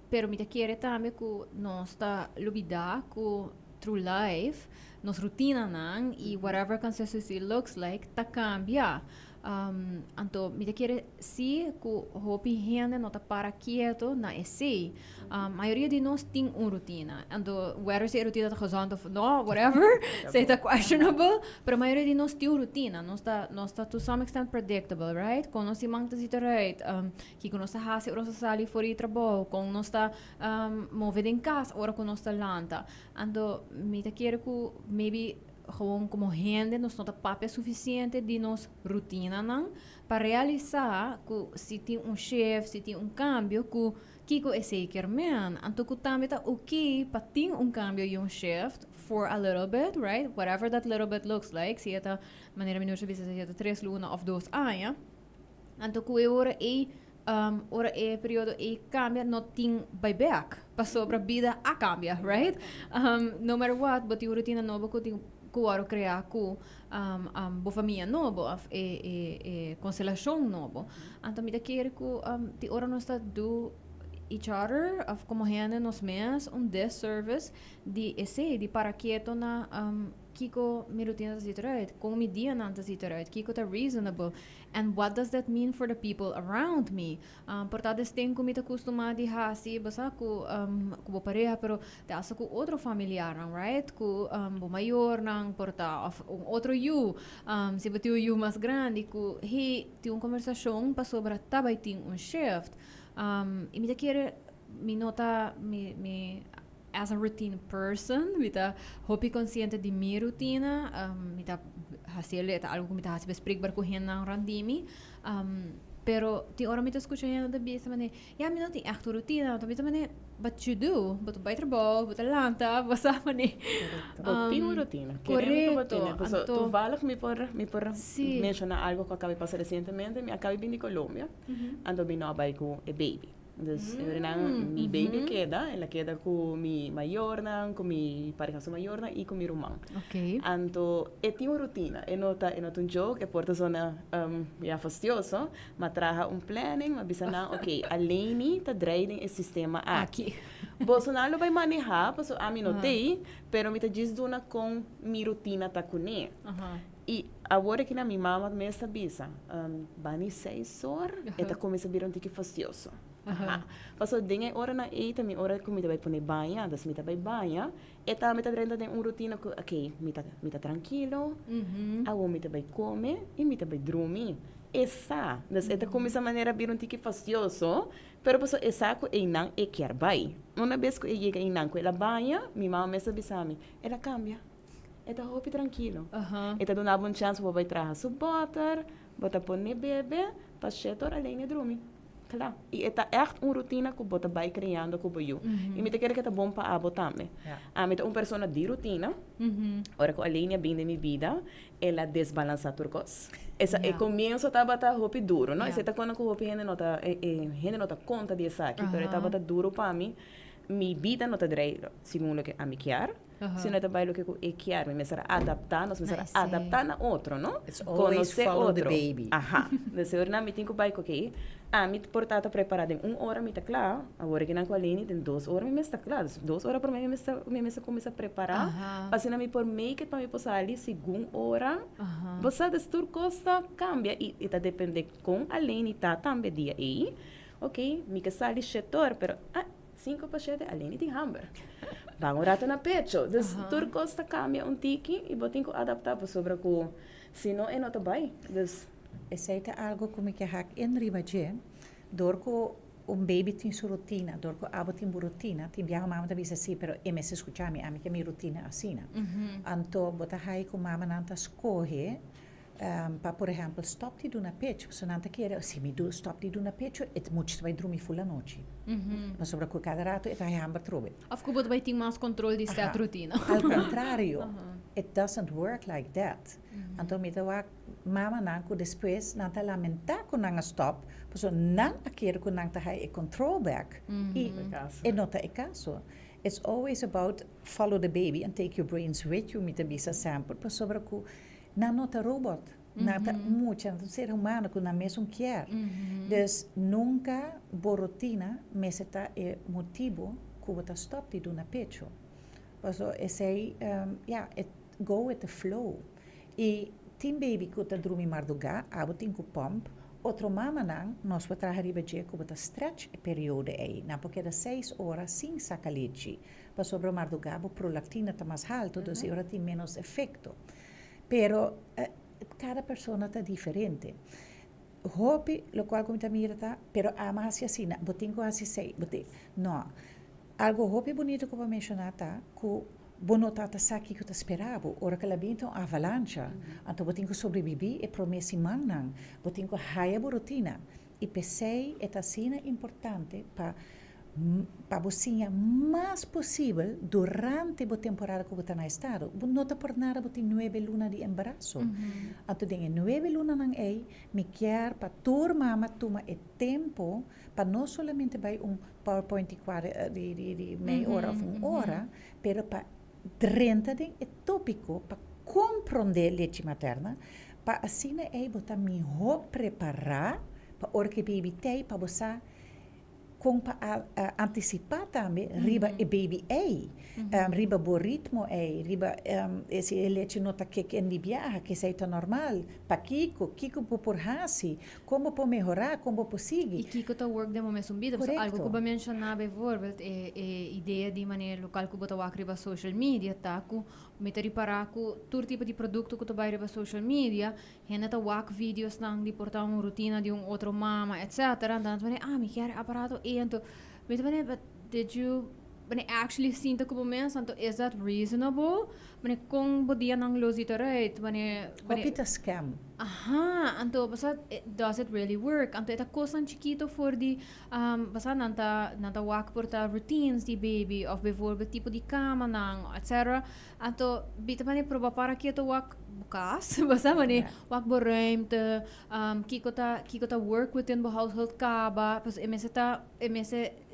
Pero mi ta kere tambe ku nos ta lubida ku through life nos rutinanan i whatever consistency looks like ta kambia. Anto mi ta kere si ku hopi hende no ta para kieto na esei. Mayoria di nos tin un rutina. Anto whether si e rutina ta gezond of no, whatever, esei ta questionable, pero mayoria di nos tin un rutina. Nos ta nos ta to some extent predictable, right? Kon nos siman ta zita eruit, kiko nos ta hasi ora nos ta sali for di trabou, kon nos ta move den kas ora ku nos ta lanta. Anto mi ta kere ku maybe. Gewoon como hende nos no ta papia suficiente di nos rutinanan pa realisa cu si tin un shift, si tin un cambio cu kico esey kier men. Anto cu tambe ta ok pa tin un cambio y un shift for a little bit, right? Whatever that little bit looks like, si e ta manera mi Nurse a bisa si e ta 3 luna of 2 aña. Anto cu e ora ey, ora e periodo ey cambia, no tin bay back. Pasobra bida a cambia, right? No matter what, bo tin un rutina nobo cu tin cu a crea cu bo famia nobo of e constelacion nobo. Anto mi ta kere cu di ora nos ta do each other of como hende nos mes un disservice di esey, di para keto na kico mi rutina ta ziet eruit, con mi dianan ta ziet eruit, kico ta reasonable and what does that mean for the people around me. Por ta destin cu mi ta acostuma di hasi, basa cu bo pareha, pero te hasta cu otro familiarnan, right? Cu bo mayornan, por ta of un otro yu, si bo tin un yu mas grandi, cu hey, tin un conversacion pasobra tabay tin un shift. Y mi ta kere mi no ta mi as a routine person, mi ta hopi consciente di mi rutina, mi ta hasi ta algo cu mi ta hasi bespreekbaar cu hendenan rond di mi. Pero tin ora mi ta scucha hende ta bisa mane, "Ja, mi no tin echt un rutina," anto mi ta mane, "But you do, bo ta bay trabou, bo ta lanta, bo sa mane." Bo tin un rutina. Correcto. Anto, toevallig mi por menciona algo cu a caba di pasa recientemente. Mi a caba di bin di Colombia. Anto mi no a bay cu e baby. Dus mi baby keda, el a keda cu mi mayornan, cu mi pareha su mayornan y cu mi ruman. Anto, e tin un rutina, e no ta un joke, e por ta zona ja, fastioso, m'a traha un planning, m'a bisa nan, "Ok, Aleni ta draai den e sistema aki. Boso nan lo bay maneha, paso ami no tey, pero mi ta djis duna con mi rutina ta cune." Y awor cu na mi mama mes ta bisa, bani 6 or, e ta cuminsa bira un tiki fastioso. Paso den e ora nan ey ta mi ora cu mi ta bay pone baña, dus mi ta bay baña, e tambe ta drenta den un rutina cu, ok, mi ta trankilo, awor mi ta bay come y mi ta bay drumi. E sa, dus e ta cuminsa manera bira un tiki fastioso, pero paso e sa cu eynan e kier bay. Una bes cu e yega eynan cu el a baña, mi mama mes a bisa mi, "El a cambia. E ta hopi trankilo." E ta duna bo un chance pa bay traha su boter, bo ta pone bebe, pa 7 or Aleni a drumi. Klaar. Y e ta echt un rutina cu bo ta bay creando cu bo yu. Y mi ta kere cu ta bon pa abo tambe. Ami ta un persona di rutina. Ora cu Aleni a bin den mi bida, el a desbalansa tur cos. Esa e comienso tabata hopi duro, no? Esey ta cuando cu hopi hende no ta hende no ta conta di esaki, pero e tabata duro pa mi. Mi bida no ta draai segun loke ami kier, sino ta bay loke cu e kier. Mi mester adapta, nos mester adapta na otro, no? It's always follow the baby. Aha. Dus ora mi tin cu bay cu, ok, ami por ta prepara den un ora mi ta cla, awor cu nan cu Aleni den 2 ora mi mester cla. Dus 2 ora prome mi mester cuminsa prepara, pa asina mi por make it pa mi por sali segun ora. Bo sa, dus tur cos ta cambia y ta depende con Aleni ta tambe dia ey. Ok, mi ke sali 7 or, pero ah, 6:55 Aleni tin hamber. Ban un rato na pecho. Dus tur cos ta cambia un tiki y bo tin cu adapta pasobra cu si no e no ta bay. Dus Esey ta algo cu mi ke haak in riba dje. Door cu un baby tin su rutina, door cu abo tin bo rutina, tin biaha mama ta bisa si, pero e mester scucha mi, ami ke mi rutina asina. Anto, bo ta haya cu mamanan ta scoge pa, por ehempel, stop di duna pecho. So nan ta kere, si mi do stop di duna pecho, e mucha ta bay drumi full anochi. Pasobra cu cada rato e ta haya hamber trobe. Of cu bo ta bay tin mas control di set rutina. Al contrario, it doesn't work like that. Anto mi ta wak mamanan cu despues nan ta lamenta cu nan a stop, pasobra nan a kere cu nan ta haya e control back y e no ta e caso. It's always about follow the baby and take your brains with you, mi ta bisa semper, pasobra cu nan no ta robot. Nan ta mucha, nan ta ser humano cu nan mes un kier. Dus nunca bo rutina mester ta e motibo cu bo ta stop di duna pecho. Paso esey, ja, it go with the flow. Y tin baby cu ta drumi marduga, abo tin cu pump, otro mamanan, nos por traha riba dje cu bo ta stretch e periodo ey. Nan por keda 6 ora sin saca lechi. Pasobra marduga bo prolactina ta mas halto, dus e ora tin menos efecto. Pero cada persona ta diferente. Hopi, locual cu mi ta mira ta, "Pero ami a haci asina, bo tin cu haci esey, bo tin." No. Algo hopi bunita cu bo a menciona ta cu Bo no ta sa kiko ta spera bo. Ora ku el a bin ta un avalancha. Anto bo tin ku sobrebibí e promé simannan. Bo tin ku haya bo rutina. I p'esei e ta asina importante pa bo siña mas posibel durante bo temporada ku bo ta na estado. Bo no ta por nada bo tin 9 luna di embaraso. Anto den e 9 lunanan ei, mi kier pa tur mama tuma e tempu pa no solamente bai un PowerPoint di mei ora òf un ora, pero pa drenta den e tópiko, pa komprondé lechi materna, pa asina ei bo ta mihó prepará pa ora ku e baby t'ei, pa bo sa kon pa antisipá tambe riba e baby ei, riba bo ritmo ei, riba si e lechi no ta kick in di biaha, ku esei ta normal, pakiko, kiko bo por hasi, kon bo por mehorá, kon bo por sigui. I kiko ta work den bo mesun bida. Algo ku bo menshoná bijvoorbeeld, e idea di manera loke ku bo ta wak riba social media, ta ku mi ta ripará ku tur tipo di produkto ku ta bai riba social media, hende ta wak videos nan di por ta un rutina di un otro mama, etc. Dan ta ah, mi kier aparato e, anto mi ta but did you wanneer actually sinta ku bo mes, anto is that reasonable? Wanneer kon bo dia nan lo ziet eruit? Wanneer Hopi ta scam. Aha, anto basta does it really work? Anto e ta kosnan chikito for di basta nan ta wak por ta routines di baby of bijvoorbeeld tipo di kama nan, etc. Anto mi ta wanneer proba para keto wak bo kas, basta wanneer wak bo ruimte, kiko ta work within bo household kaba, pues e mester ta e mester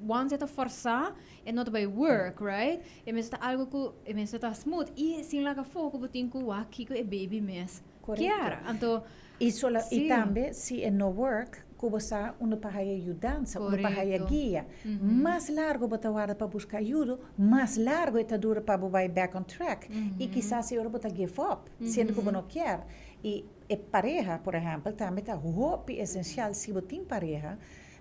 once e ta forsá e no ta bai work, right? E mester ta algo ku e mester ta smooth i sin laga afó ku bo tin ku wak kiko e baby mes kier. Anto I tambe si e no work, ku bo sa unda pa haya yudansa, unda pa haya guia. Mas largu bo ta warda pa buska ayudo, mas largu e ta dura pa bo bai back on track. I kisas e ora bo ta give up, siendo ku bo no kier. I e pareha, por ehèmpel, tambe ta hopi esensial si bo tin pareha.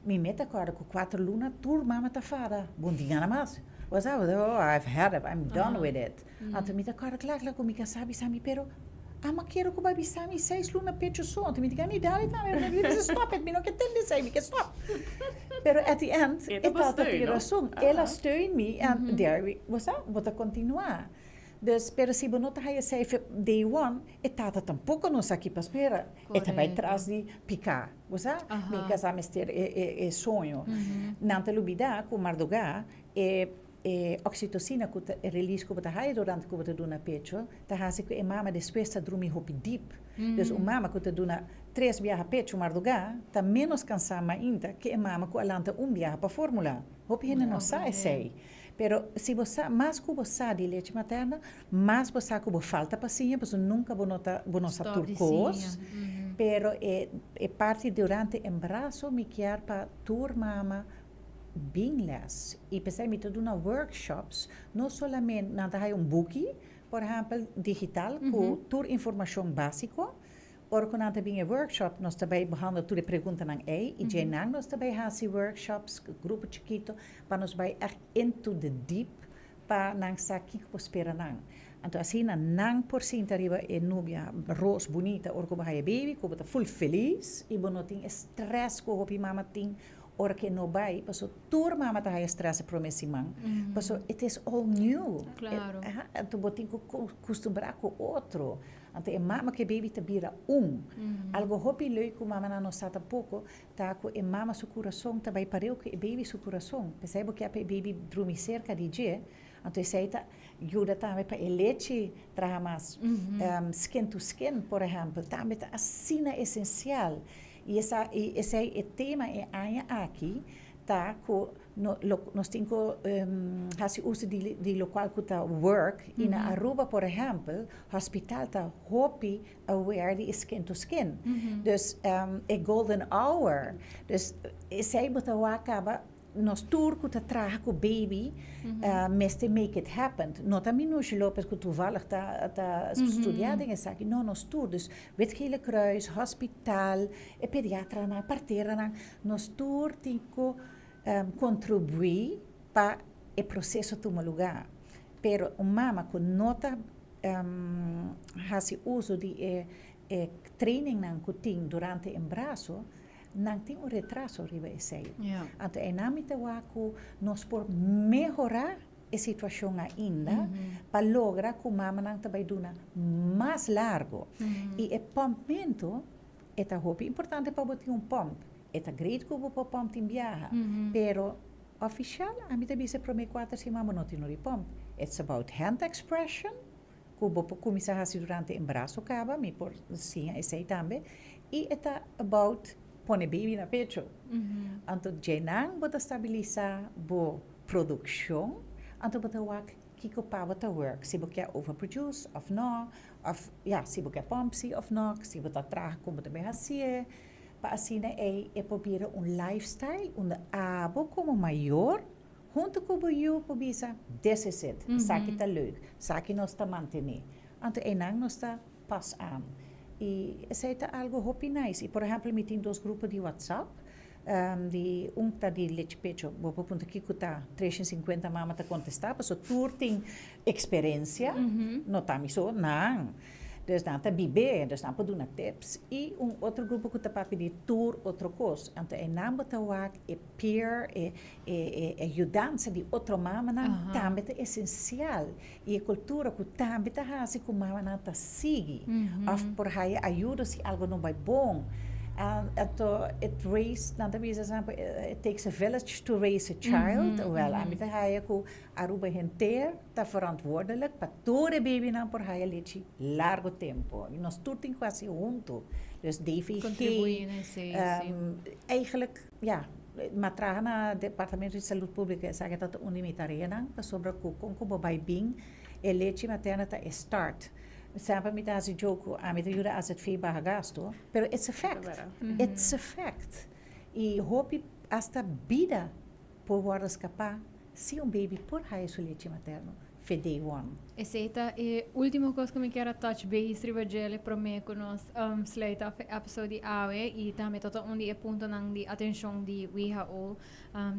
Mi mes ta kòrda ku 4 luna tur mama ta fada. Bo no tin gana mas. Bo sa, "Oh, I've had it, I'm done with it." Anto mi ta kòrda kla kla ku mi kasá bisa mi, "Pero ami kier ku bo a bisa mi 6 luna pechu so." Anto mi di, "Mi dale tambe." Mi bisa, "Stop it, mi no ke tende esei, mi ke stop." Pero at the end, E e ta tata steun, tin no? rason. El a steun mi and there we, bo sa, bo ta kontinuá. Dus, pero si bo no ta haya safe day one, e tata tampoko no sa ki pa spera. E ta bai tras di piká. Bo sa? Mi kasá mester e soño. Nan ta lubidá ku mardugá e oxitocina ku ta release ku bo ta haya durante ku bo ta duna pecho, ta hasi ku e mama despues ta drumi hopi diep. Dus un mama ku ta duna tres biaha pecho mardugá, ta menos kansá mainta ku e mama ku a lanta un biaha pa formula. Hopi hende no sa esei. Pero si bo sa, mas ku bo sa di lechi materna, mas bo sa ku bo falta pa siña, pasobra nunka bo no ta, bo no sa Stop tur di kos. siña. Pero e parti durante embaraso mi kier pa tur mama bin les. I p'esei mi ta duna workshops, no solamente nan ta haya un buki, por ehèmpel, digital, ku tur informashon básiko. Ora ku nan ta bin e workshop, nos ta bai behandel tur e preguntanan ei, i djeinan nos ta bai hasi workshops, grupo chikito, pa nos bai echt into the deep, pa nan sa kiko por spera nan. Anto asina nan por sinta riba e nubia ros bunita ora ku bo haya baby, ku bo ta full felis i bo no tin e stress ku hopi mama tin ora ku e no bai, pasobra tur mama ta haya stress e promé siman, pasobra it is all new. Anto bo tin ku kustumbrá ku otro. Anto e mama ku e baby ta bira un. Algo hopi leuk ku mamanan no sa tampoko, ta ku e mama su kurason ta bai pareu ku e baby su kurason. P'esei bo kier pa e baby drumi serka di dje, anto esei ta yuda tambe pa e lechi traha mas. Skin to skin, por ehèmpel, tambe ta asina esensial. I esei e tema e aña aki ta ku no, lo, nos tin ku hasi uso di lokual ku ta work. I na Aruba, por ehèmpel, hospital ta hopi aware di skin to skin. Dus e golden hour. Dus esei bo ta wak kaba nos tur ku ta traha ku baby mester make it happen. No ta Minouche Lopez ku toevallig ta studia den esaki. No, nos tur. Dus Wit Gele Kruis, hospital, e pediatranan, parteranan, nos tur tin ku kontribuí pa e proseso tuma lugá. Pero un mama ku no ta hasi uso di e trainingnan ku tin durante embaraso, nan tin un retraso riba esei. Anto einan mi ta wak ku nos por mehorá. E situacion ainda pa logra cu mamanan ta bay duna mas largo. Y e pumpmento e ta hopi importante pa bo tin un pump. E ta great cu bo por pump tin biaha, pero oficial ami ta bisa prome 4 siman bo no tin no di pump. It's about hand expression cu bo por cuminsa haci durante embaraso caba, mi por siña esey tambe. Y e ta about pone baby na pecho. Anto djenan bo ta stabilisa bo produccion, anto bo ta wak kiko pa bo ta work, si bo kier overproduce of no, of ja, si bo kier pump si of no, si bo ta traha con bo ta bay haci'e, pa asina ey e por bira un lifestyle unda abo como mayor hunto cu bo yiu por bisa: "This is it, esaki ta leuk, esaki nos ta mantene." Anto eynan nos ta pas aan. Y esey ta algo hopi nice. Y por ehempel, mi tin dos grupo di WhatsApp, di un ta di lechi pecho, bo por punta kico ta, 350 mama ta contesta, paso tur tin experiencia, no ta mi so, nan. Dus nan ta bibe, dus nan por duna tips. Y un otro grupo cu ta papia di tur otro cos. Anto eynan bo ta wak e peer, e ayudanza di otro mamanan tambe ta esencial. Y e cultura cu tambe ta haci cu mamanan ta sigui. Of por haya ayuda si algo no bay bon. Anto it raise, nan ta bisa semper, "It takes a village to raise a child." Well, ami ta haya cu Aruba henter ta verantwoordelijk pa tur e babynan por haya lechi largo tempo. Y nos tur tin cu haci hunto. Dus DVG, Contribui na esey, si. Eigenlijk, ja, m'a traha na Departamento di Salud Publico, esaki ta un di mi tareanan, pasobra cu con cu bo bay bin, e lechi materna ta e start. Semper mi ta haci joke, ami ta yuda AZV baha gasto, pero it's a fact. It's a fact. Y hopi hasta bida por wordo scapa si un baby por haya su lechi materno for day one. Esey ta e ultimo cos cu mi kier touch base riba djele prome cu nos sluit af e episode di awe y tambe ta un di e puntonan di atencion di WHO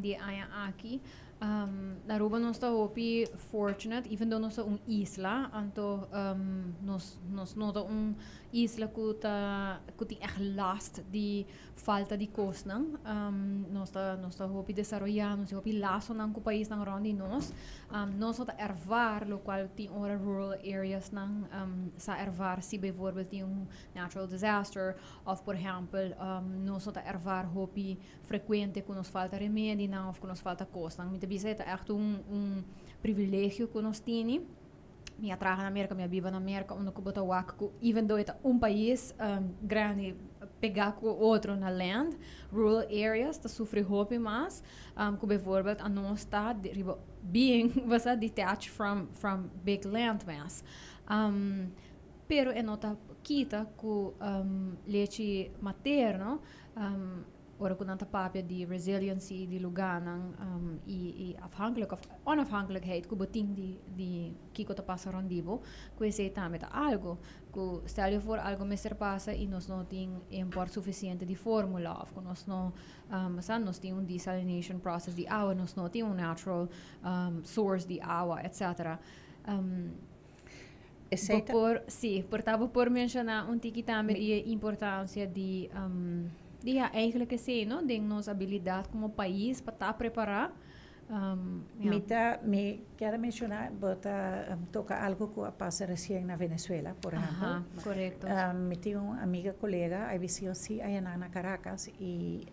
di aña aki. Na Aruba nos ta hopi fortunate, even though nos ta un isla, anto nos no ta un isla cu tin echt last di falta di cosnan. Nos ta hopi desaroya, nos hopi lasonan cu paisnan rond di nos. Nos no ta ervaar, locual tin ora rural areas nan sa ervaar si bijvoorbeeld tin un natural disaster of, por ehempel, nos no ta ervaar hopi frecuente cu nos falta remedinan of cu nos falta cosnan. Mi ta bisa ta echt un privilegio cu nos tin. Mi a traha na America, mi a biba na America, unda cu bo ta wak cu even though ta un pais grandi pega cu otro na land, rural areas ta sufri hopi mas, cu bijvoorbeeld anos ta riba being basta detached from big land mass. Pero e no ta kita cu lechi materno, ora cu nan ta papia di resiliency di lugarnan y afhankelijk of onafhankelijkheid cu bo tin di kico ta pasa rond di bo, cu esey tambe ta algo cu stel je voor algo mester pasa y nos no tin import suficiente di formula of cu nos no sa, nos tin un desalination process di awa, nos no tin un natural source di awa, etc. Esey ta Por, si, por ta bo por menciona un tiki tambe di importancia di, ja, eigenlijk esey, no? Di nos habilidad como pais pa ta prepara. Ja. Mi kier menciona, bo ta toca algo cu a pasa recien na Venezuela, por ehempel. Aha, corecto. Mi tin un amiga colega, IBCLC, aya na Caracas, y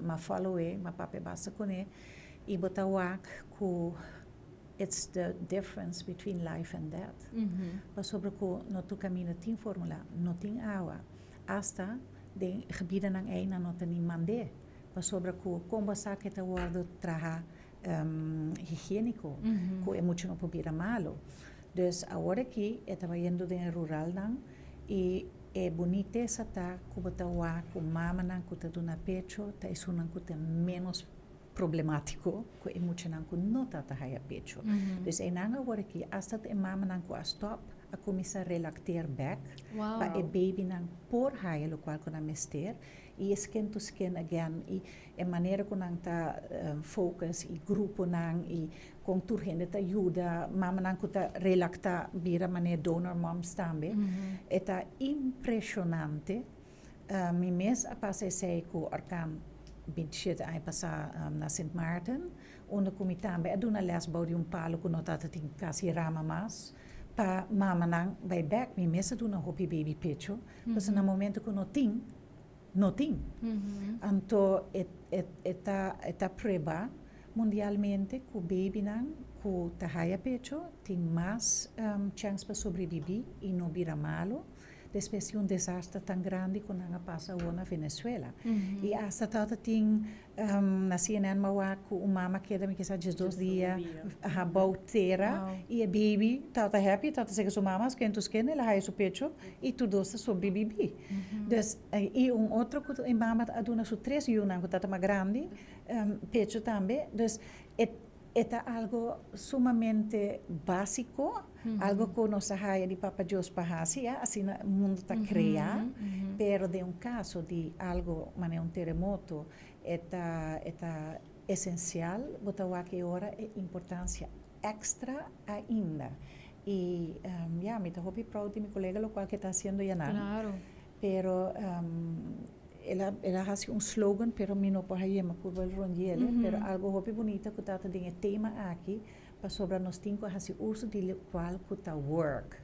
m'a follow e, m'a papia basta cu ne, y bo ta wak cu it's the difference between life and death. Pasobra cu no tur caminda tin formula, no tin awa. Hasta den gebieden ey nan no tin mande. Pasobra cu con bo sa cu ta wordo traha higienico, cu e mucha no por bira malo. Dus awor aki e ta bayendo den rural nan y e bunitesa ta cu bo ta wak cu mamanan cu ta duna pecho ta esunnan cu ta menos problematico cu e muchanan cu no ta haya pecho. Dus eynan awor aki hasta e mamanan cu a stop a cuminsa relacteer back pa e babynan por haya locual cu nan mester y skin to skin again y e manera cu nan ta focus y gruponan y con tur hende ta yuda mamanan cu ta relacta bira manera donor moms tambe e ta impresionante. Mi mes a pasa esey cu orkaan. 27 aña pasa na Sint Maarten, unda cu mi tambe a duna les bou di un palo cu no tata tin casi rama mas, pa mamanan bay bek. Mi mes a duna hopi baby pecho, pasobra na momento cu no tin, no tin. Anto e e e ta e ta prueba mundialmente cu babynan cu ta haya pecho tin mas chance pa sobrevivi y no bira malo despues di un desaster tan grandi cu nan a pasa awor na Venezuela. Y hasta tawata tin na CNN m'a wak cu un mama keda mi kisa 12 dia bou tera y e baby tawata happy, tawata sega su mama sken sken el a haya su pecho y tur dos ta sobrevivi. Dus y un otro cu e mama a duna su tres yunan cu tawata mas grandi pecho tambe. Dus e e ta algo sumamente basico, algo cu nos a haya di Papa Dios pa haci, ya, asina mundo ta crea, pero den un caso di algo manera un teremoto e ta esencial, bo ta wak e ora e importancia extra ainda. Y ja, mi ta hopi proud di mi colega, locual cu e ta haciendo ya nan. Pero el a haci un slogan, pero mi no por hay'e por rond djele, pero algo hopi bunita cu ta den e tema aki, pasobra nos tin cu haci uso di locual cu ta work.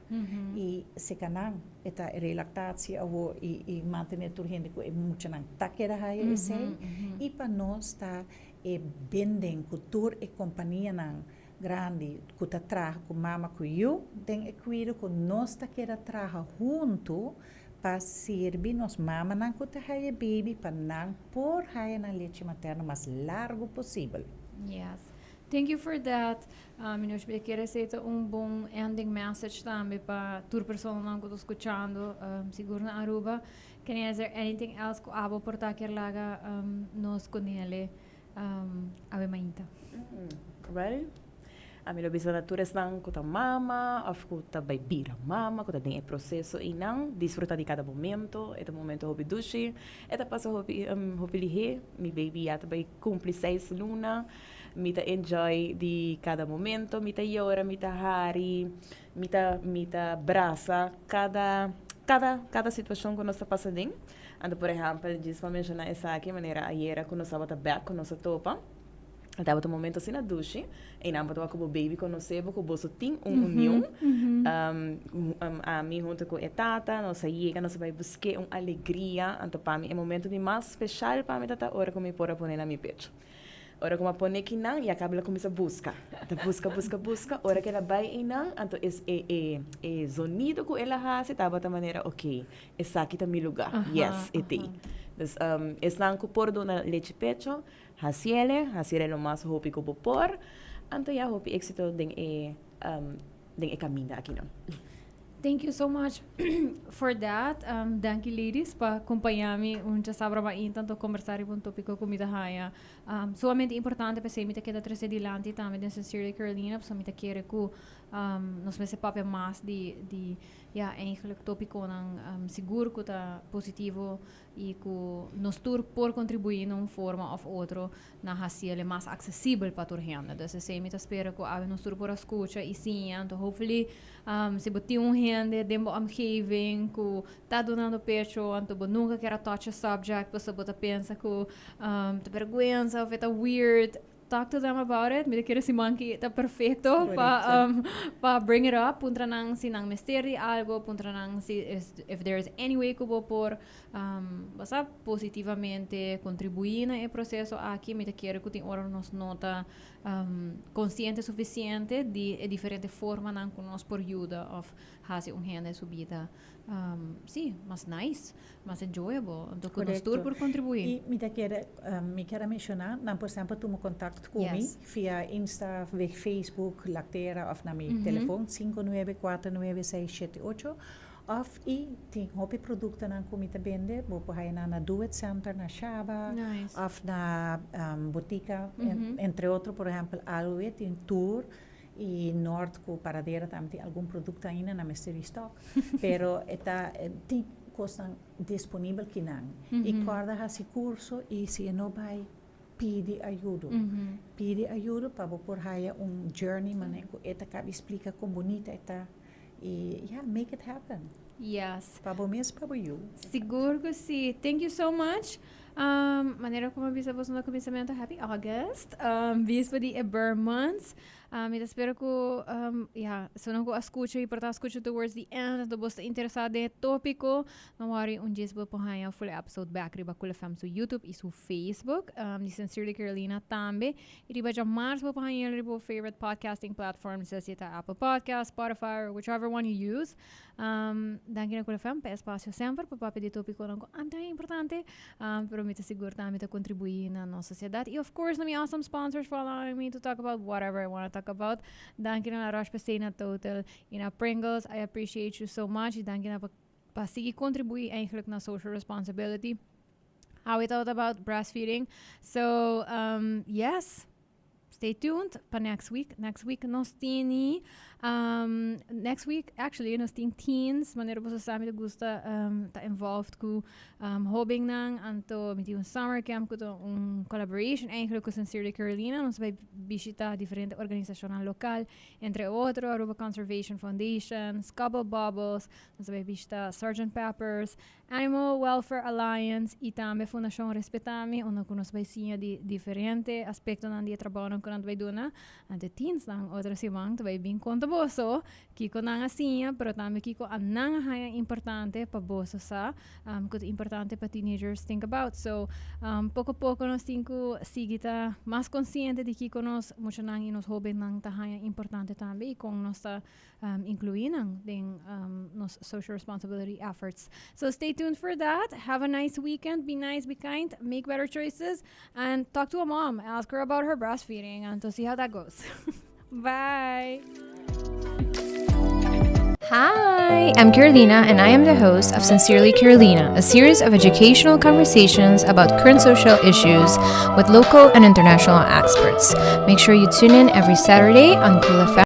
Y serca nan, e ta relactatie awo y mantene tur hende cu e muchanan ta keda haya esey. Y pa nos ta e binding cu tur e companianan grandi cu ta traha cu mama cu yiu den e cuido, cu nos ta keda traha hunto pa sirbi nos mamanan cu ta haya baby, pa nan por haya nan lechi materno mas largo posibel. Yes. Thank you for that. Minush, mi kier ta un bon ending message tambe pa tur persona cu ta scuchando, sigur na Aruba. Can is there anything else cu abo por ta kier laga nos cune awe mainta? Well, ami lo bisa na tur esnan cu ta mama of cu ta bay bira mama, cu ta den e proceso y nan disfruta di cada momento. E ta momento hopi dushi, e ta pasa hopi lihe. Mi baby ya ta bay cumpli 6 luna. Mi ta enjoy di cada momento, mi ta yora, mi ta hari, mi ta brasa cada situacion cu nos ta pasa den. Anto, por ehempel, djis pa menciona esaki, manera ayera cu nos tabata back, cu nos a topa. Tabata un momento asina dushi. Y nan por cu baby conoce bo, cu bo tin un union. Ami hunto cu e tata, nos a yega, nos a bay busca un alegria. Anto pa mi, e momento di mas special pa mi tata ora cu mi por a pone na mi pecho. Ora cu mi pone aki nan, e caba el a cuminsa busca. Ta busca, busca, busca. Ora cu el a bay einan, anto es e sonido cu el a haci, tabata manera, ok, esaki ta mi lugar. Yes, e t'ey. Dus, esnan cu por duna lechi pecho, haciele, haciele lo mas hopi cu bo por. Anto ja, hopi exito den e caminda aki nan. Thank you so much for that. Thank you, ladies, pa acompaña mi un diasabra mainta pa combersa un topico cu mi ta haya sumamente importante, pa mi ta keda trece dilanti tambe den Sincerely Carolina, pa mi ta kere cu nos mester papia mas di ja, eigenlijk topiconan sigur cu ta positivo y cu nos tur por contribui na un forma of otro na haci'e mas accesibel pa tur hende. Dus esey mi ta spera cu awe nos tur por a scucha y siña. Anto hopefully si bo tin un hende den bo omgeving cu ta dunando pecho, anto bo nunca kier a touch a subject, paso bo ta pensa cu ta berguensa of ta weird, talk to them about it. Mi ta kere siman aki ta perfecto pa bring it up. Puntra nan si nan mester di algo, puntra nan si if there is any way cu bo por basta positivamente contribui na e proceso aki. Mi ta kere cu tin ora nos no ta consciente suficiente di e diferente formanan cu nos por yuda of haci un hende su bida si, mas nice, mas enjoyable. Anto cu nos tur por contribui. Y mi kier menciona, nan por semper tuma contacto cu mi via Insta, via Facebook, Lactera of na mi telefon 5949678 of y tin hopi productonan cu mi ta bende, bo por haya na Do It Center na Shaba of na botica, entre otro, por ehempel, Aloe tin tur y Noord cu Paradera tambe tin algun producto ainda na mystery stock, pero ta tin cos disponibel akinan. Y corda haci curso y si no bay, pidi ayudo. Pidi ayudo pa bo por haya un journey manera cu e ta caba explica con bunita e ta y yeah, make it happen. Pa bo mes, pa bo yiu. Sigur cu si. Thank you so much. Manera cu mi a bisa boso na cuminsamento, Happy August. Bispo di e Ber Months. Mi ta spera cu, ya, esunnan cu a scucha y por ta scucha towards the end, anto boso ta interesa den e topico, no worry, un djes bo por haya full episode back riba Cool FM su YouTube y su Facebook. Di Sincerely Carolina tambe. Y riba djamars bo por haya riba bo favorite podcasting platform, sea si ta Apple Podcast, Spotify or whichever one you use. Danki na Cool FM pa e espacio semper pa papia di topiconan cu anta importante, pero mi ta sigur tambe ta contribui na nos sociedad. Y of course na mi awesome sponsors for allowing me to talk about whatever I wanna talk about. Danki na La Roche-Posay, na Total y na Pringles. I appreciate you so much y danki na pa pa sigui contribui eigenlijk na social responsibility. How we thought about breastfeeding. So, yes. Stay tuned pa next week. Next week nos tin next week actually nos tin teens, manera boso sa mi ta gusta ta involved cu hobennan, anto mi tin un summer camp cu ta un collaboration eigenlijk cu Sincerely Carolina. Nos bay bishita diferente organisacionnan local, entre otro Aruba Conservation Foundation, Scubble Bubbles, nos bay bishita Sergeant Peppers, Animal Welfare Alliance y tambe Fundacion Respetami, unda cu nos bay siña di diferente aspectonan di e trabounan cu nan ta bay duna. Ante teensnan otro siman ta bay bin conta boso kico nan a siña, pero tambe kico a nan a haya importante pa boso sa cu ta importante pa teenagers think about. So, poco poco nos tin cu sigui ta mas consciente di kico nos muchanan y nos hobennan ta haya importante tambe y con nos ta inclui nan den nos social responsibility efforts. So stay tuned for that. Have a nice weekend. Be nice, be kind, make better choices, and talk to a mom. Ask her about her breastfeeding and to see how that goes. Bye. Hi, I'm Carolina, and I am the host of Sincerely Carolina, a series of educational conversations about current social issues with local and international experts. Make sure you tune in every Saturday on Cool FM.